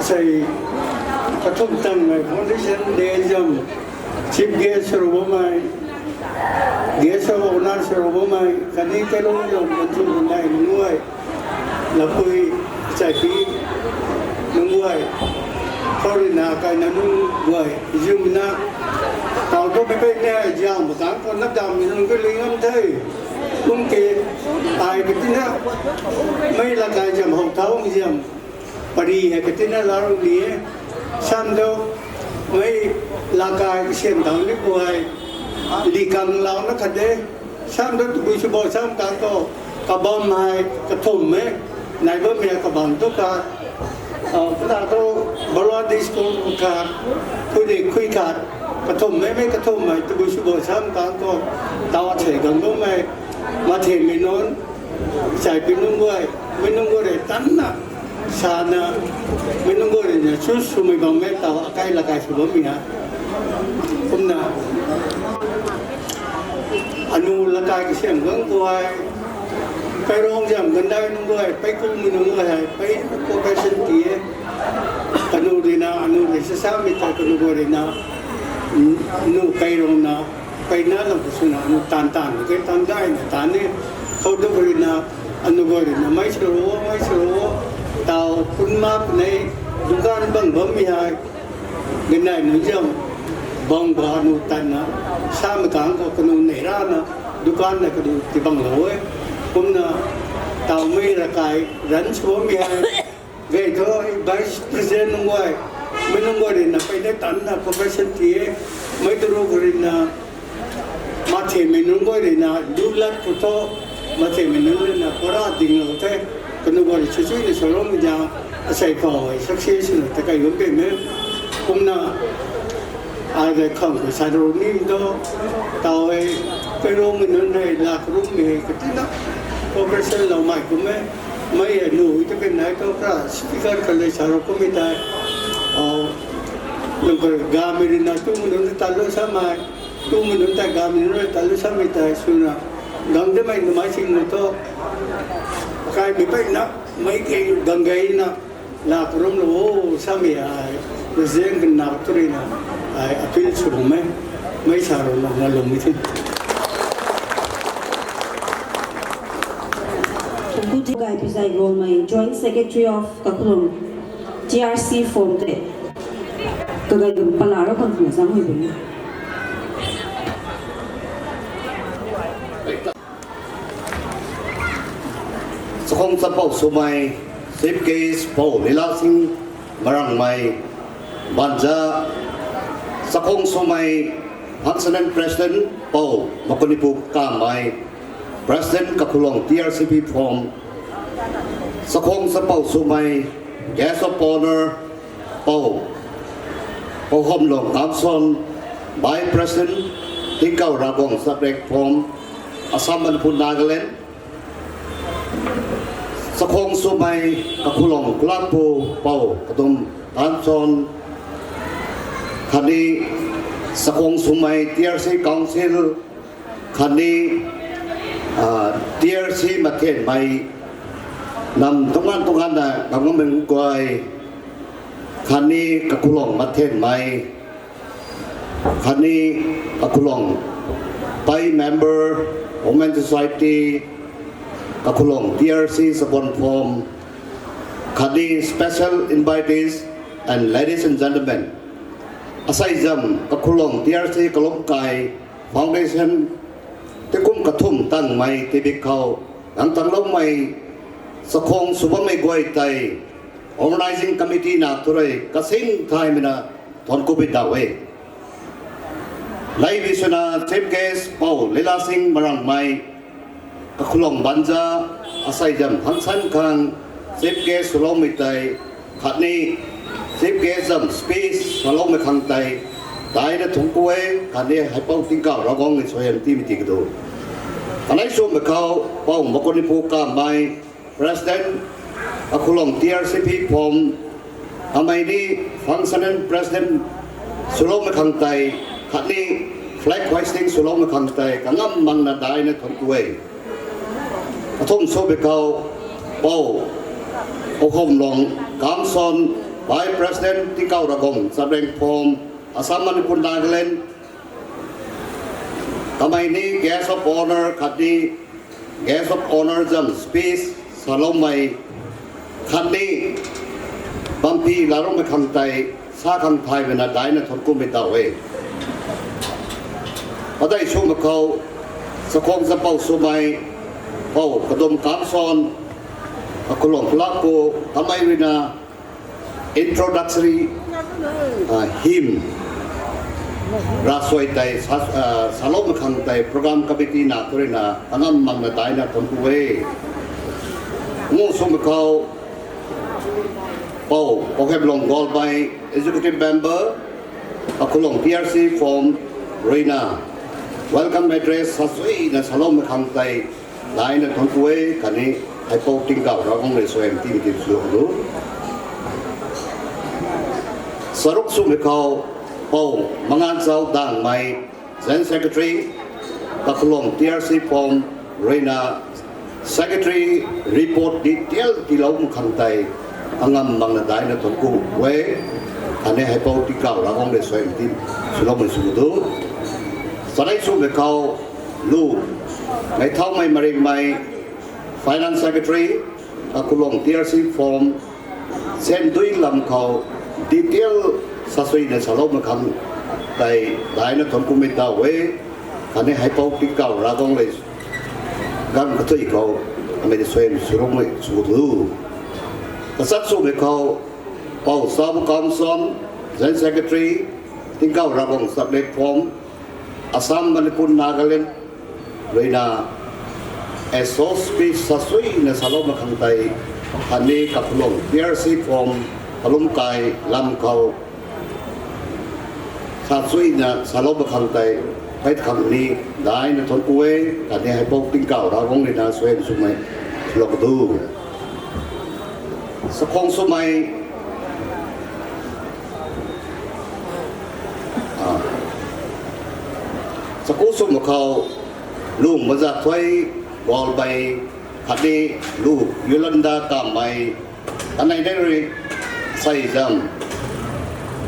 Sei kathum tangmei foundation day zam chief guest sw bammei, guest of honour sw bammei khatni kailung zam banchum bundai nunc guay, lapui chaipi nunc guay, khou ruina kaina nunc guay zumna tau tu pei pei ne ziang batan khou nap dam nunc ke lui ngam the. Kum ke ai katina mei lakai zam hou thau zam pari hei katina lau ni e. Sam do mei lakai kasiam tang ni guay li kang lau na khat de. Sam do tabui sw bo sam kang khou kabam hei kathum e. Nai bammei kabam tu khat, puna tu Bangladesh school khat, khui de khui khat, kathum e, mei kathum e tabui sw bo sam kang khou tau achei gang bammei mathenmei nunc, chaipi nunc guay, mei nunc guay rui tanna sana, mei nunc guay ruina chu swmei bam e tau akai lakai sw bammei ha. Kumna anu lakai kasiam gang guay, kairong zam gandai nunc guay, pei kummei nunc guay hei pei cooperation ti e. Kanu ruina anu rui sasamei tei kanu guay ruina nu kairongna peina lam khou swna anu tan tan ke tan daina tan e. Khou tu ruina anu guay ruina mei sw o, mei sw o, tau kunma punei dukan bang bammei hei gandai nunc zam bang ba anu tanna samei kang khou kanu nei rana dukan na kadu ti bang lou e. Kumna tau mei lakai ran sw bammei hei gay thu vice president nunc guay, mei nunc guay ruina pei de tanna cooperation ti e. Mei tu ru ruina mathenmei nunc guay ruina lu lat khou thu, mathenmei nunc ruina para dinglou the. Kanu guay rui chuchuina saloumei zang asei khou success na ta kai bam pei me. Kumna ai gay khang khou sa ru ni tu tau e, kairongmei nunc hei lak rummei katina cooperation lou mai kum e. Mei e nu ta pei nai tu kra speaker khat le sa ru kummei tei, lung kar gamei ruina tumei nunc ta lu samei, tumei nunc tei gamei nunc ta lu samei tei swna gang demei numei sing nu thu akaimei peyna mei ke gang gayna lak rum lou o samei ai president kan na tu ruina ai appeal sw bam e. Mei sa ru na lungmei the. Thank you, Gay Pizai Golmei, Joint Secretary of Kakhulong T R C form te. Kagai dum pala ro kan na zang hui bun. Sakhong chapou swmei Chief Guest Pou Lila Singh Marangmei, Banja, Sakhong swmei Functional President Pou Makunipu Kamei, President Kakhulong T R C P Forum, Sakhong chapou swmei Guest of Honour Pou, Pou Homlong Kamson, Vice President Tingkauh Ravguangc Sub-Rek Forum, Assam, Manipur, Nagaland, Sakhong swmei Kakhulong Club Pou Kadum Tanson, khatni Sakhong swmei T R C Council, khatni T R C mathenmei nam tuang tuang na gamgameng guay, khatni Kakhulong mathenmei, khatni Kakhulong pei member, Women Society, Kakhulong T R C Sabon Forum, khatni special invitees and ladies and gentlemen, asei zam Kakhulong T R C kalum kai foundation tikum kathum tangmei tibik khou nang tangloumei Sakhong sw bammei guay tei organizing committee na tu rui kasing thaymei na thuanc ku bit dau e. Leibui swna Chief Guest Pou Lila Singh Marangmei, Kakhulong Banja, asei zam hangsan khang Chief Guest swloumei tei, khatni Chief Guest zam speech swloumei khang tei daina thuanc ku e, khatni Haipou Tingkauh Ravguangc ni suaihiam timei ti kadu. Kanei swmei khou Pou Makunipu Kamei, President Kakhulong T R C P Forum, amei ni Functional President swloumei khang tei, khatni flag hoisting swloumei khang tei kangam mangna daina thuanc ku e. Kathum swmei khou Pou Okhomlong Kamson, Vice President Tingkauh Ravguangc, Chapleng Phom, Assam, Manipur, Nagaland. Kamei ni Guest of Honour khatni Guest of Honour zam speech saloumei khatni bampi laroumei khang tei sa khang thay mei na daina thuanc kumei taw e. Padeih swmei khou, chakhwang zapou swmei, pou Kadum Kamson, Akhulong Plak pu, kamei ruina introductory hymn ravsuai tei saloumei khang tei program committee na khou ruina kangam makna daina thuanc ku e. Ngu swmei khou, pou Pohemlong Golmei, Executive Member, Akhulong T R C Phom ruina welcome address sasuina saloumei khang tei daina thuanc ku e. Khatni Haipou Tingkauh Ravguangc rui suaihiam timei ti swlou du. Charuk swmei khou, pou Manganchau Dangmei, General Secretary, Akhulong T R C Phom ruina Secretary report detail tiiloumei khang tei kangam makna daina thuanc ku e. Khatni Haipou Tingkauh Ravguangc rui suaihiam timei swloumei sw du. Charei swmei khou, lu Meithaumei Maringmei, Finance Secretary, Akhulong T R C Phom, sandui lam khou detail sasuina saloumei khang tei daina thuanc kumei taw e. Khatni Haipou Tingkauh Ravguangc rui ganv kathui khou amei ta suaihiam swloumei sw du. Kachat swmei khou, pou Sabu Kamson, General Secretary, Tingkauh Ravguangc Chapleng Phom, Assam, Manipur, Nagaland ruina S O speech sasuina saloumei khang tei, khatni Akhulong T R C Phom kalumkai lam khou sasuina saloumei khang tei, hei khang ni daina thuanc ku e. Khatni Haipou Tingkauh Ravguangc ruina suaihiam swmei swlou du. Chakhwang swmei, chaku swmei khou, lu Mazathoi Golmei khatni lu Yolanda Kamei, kanei nei rui seizam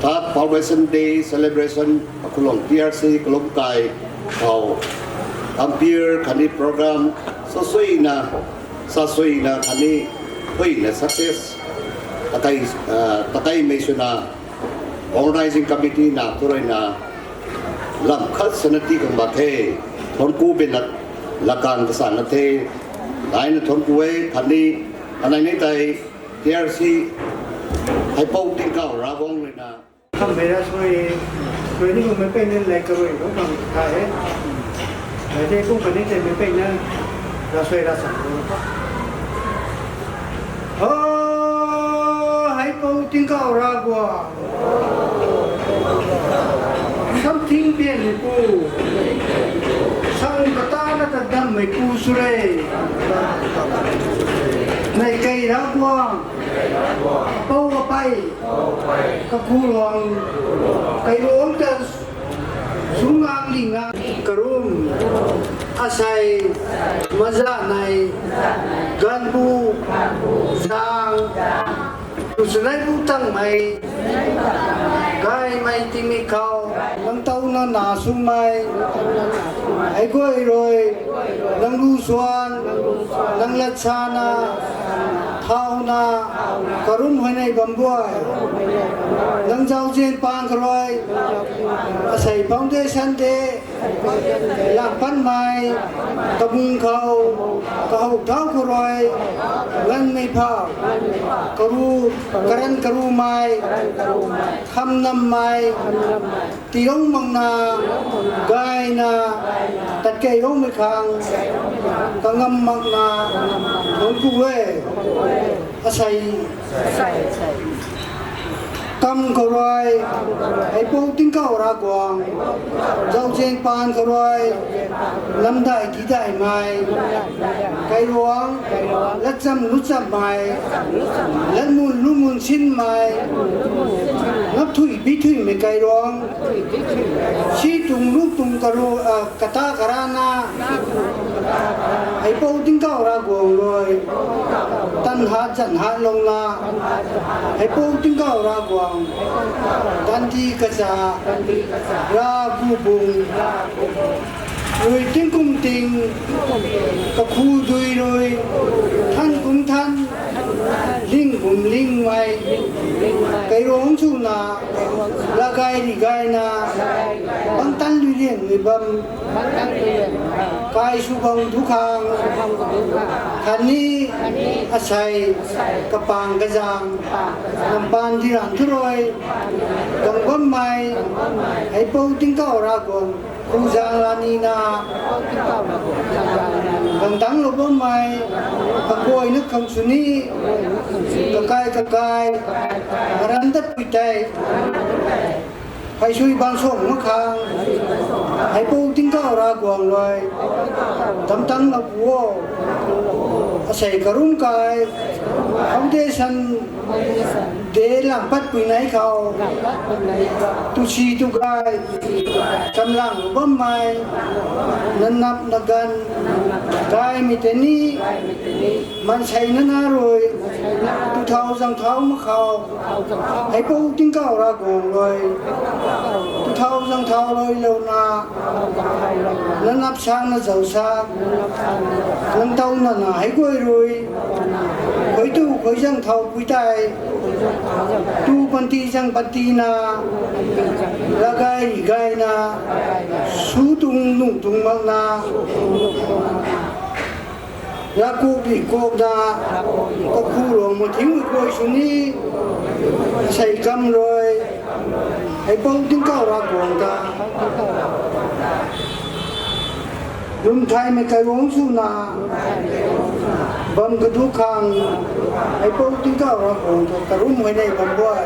Third Foundation Day Celebration Akhulong T R C kalumkai khou compere khatni program sasuina sasuina khatni huina success takeimei swna Organising Committee na khou ruina lam khat sana tii khang bak the. Thuanc ku bina lakang kasana the. Daina thuanc ku e. Khatni kanei nei tei T R C Haipou Tingkauh Ravguangc ruina khammei ravsuai, suai ni kummei peyna lei karui lou khang tha e. Ai the kum khatni teimei peyna ravsuai ravcham lou. O, Haipou Tingkauh Ravguangc, samthing pianmeipu, sang katana ta dammeipu swre. Neihkei Ravguangc, apou apei, kaku luang, kailuangc ta sungangling a karum, asei, mazanei, ganvbu, zang, swswneipu tangmei, gaymei tingmei khou, nang touna na sumei, hei guay rui, nang lu swan, nang lat sana, thauna, karum huayney bam guay, nang zauzian paan khou rui, asei foundation de, lam panmei, kabung khou, kahou thau khou rui, nganmei phau, karu, karan karumei, kham nammei, tiilou makna, gayna, tatkeilou mei khang, kangam makna, thuanc ku e, asei kam khou rui, Haipou Tingkauh Ravguangc, zauzian paan khou rui, namdai tidaimei, kailuangc, latcham luchammei, latmun lumun sinmei, napthui bithuimei kailuangc, si tuang lu tuang karu, kata karana, Heipou Tingkauh Ravguangc rui tan hat zan hat lou na, Heipou Tingkauh Ravguangc, Tandi Kacha, Ravgubung rui tingkum ting, kakhu dui rui, than kum than, ling kum lingmei, kairuangc swna, latgay ri gayna, bangtan lui liangmei bam, kai sw bam tu khang, khatni asei kapang kazaeng, nampaan di ranv thu rui gang bammei, Heipou Tingkauh Ravguangc, Khuzang Rani na, bangtanglou bammei, kaguayna khang sw ni, kakai kakai, karan dat pui tei, hei sui bang suang mak khang, Heipou Tingkauh Ravguangc rui damtanglou pu o. Asei karum kai, foundation day lang patpui nei khou, tu si tu gay, chamlangv bammei, nanap naganv, gaymei tei ni, maanseina na rui, tu thau zang thau mak khou, Heipou Tingkauh Ravguangc rui, tu thau zang thau rui louna, nanap sang na zau sang, nang tow nana hei guay rui, khuay tu khuay zang thau pui tei, tu panty zang panty na, latgay ri gayna, su tuang nung tuang makna, ravkuk ri kukna, kakhu luang mathiu guay sw ni, sei kam rui, Heipou Tingkauh Ravguangc ta, lwmthaymei kairuangc swna, bam kadu khang, Heipou Tingkauh Ravguangc ta karum huayney bam guay,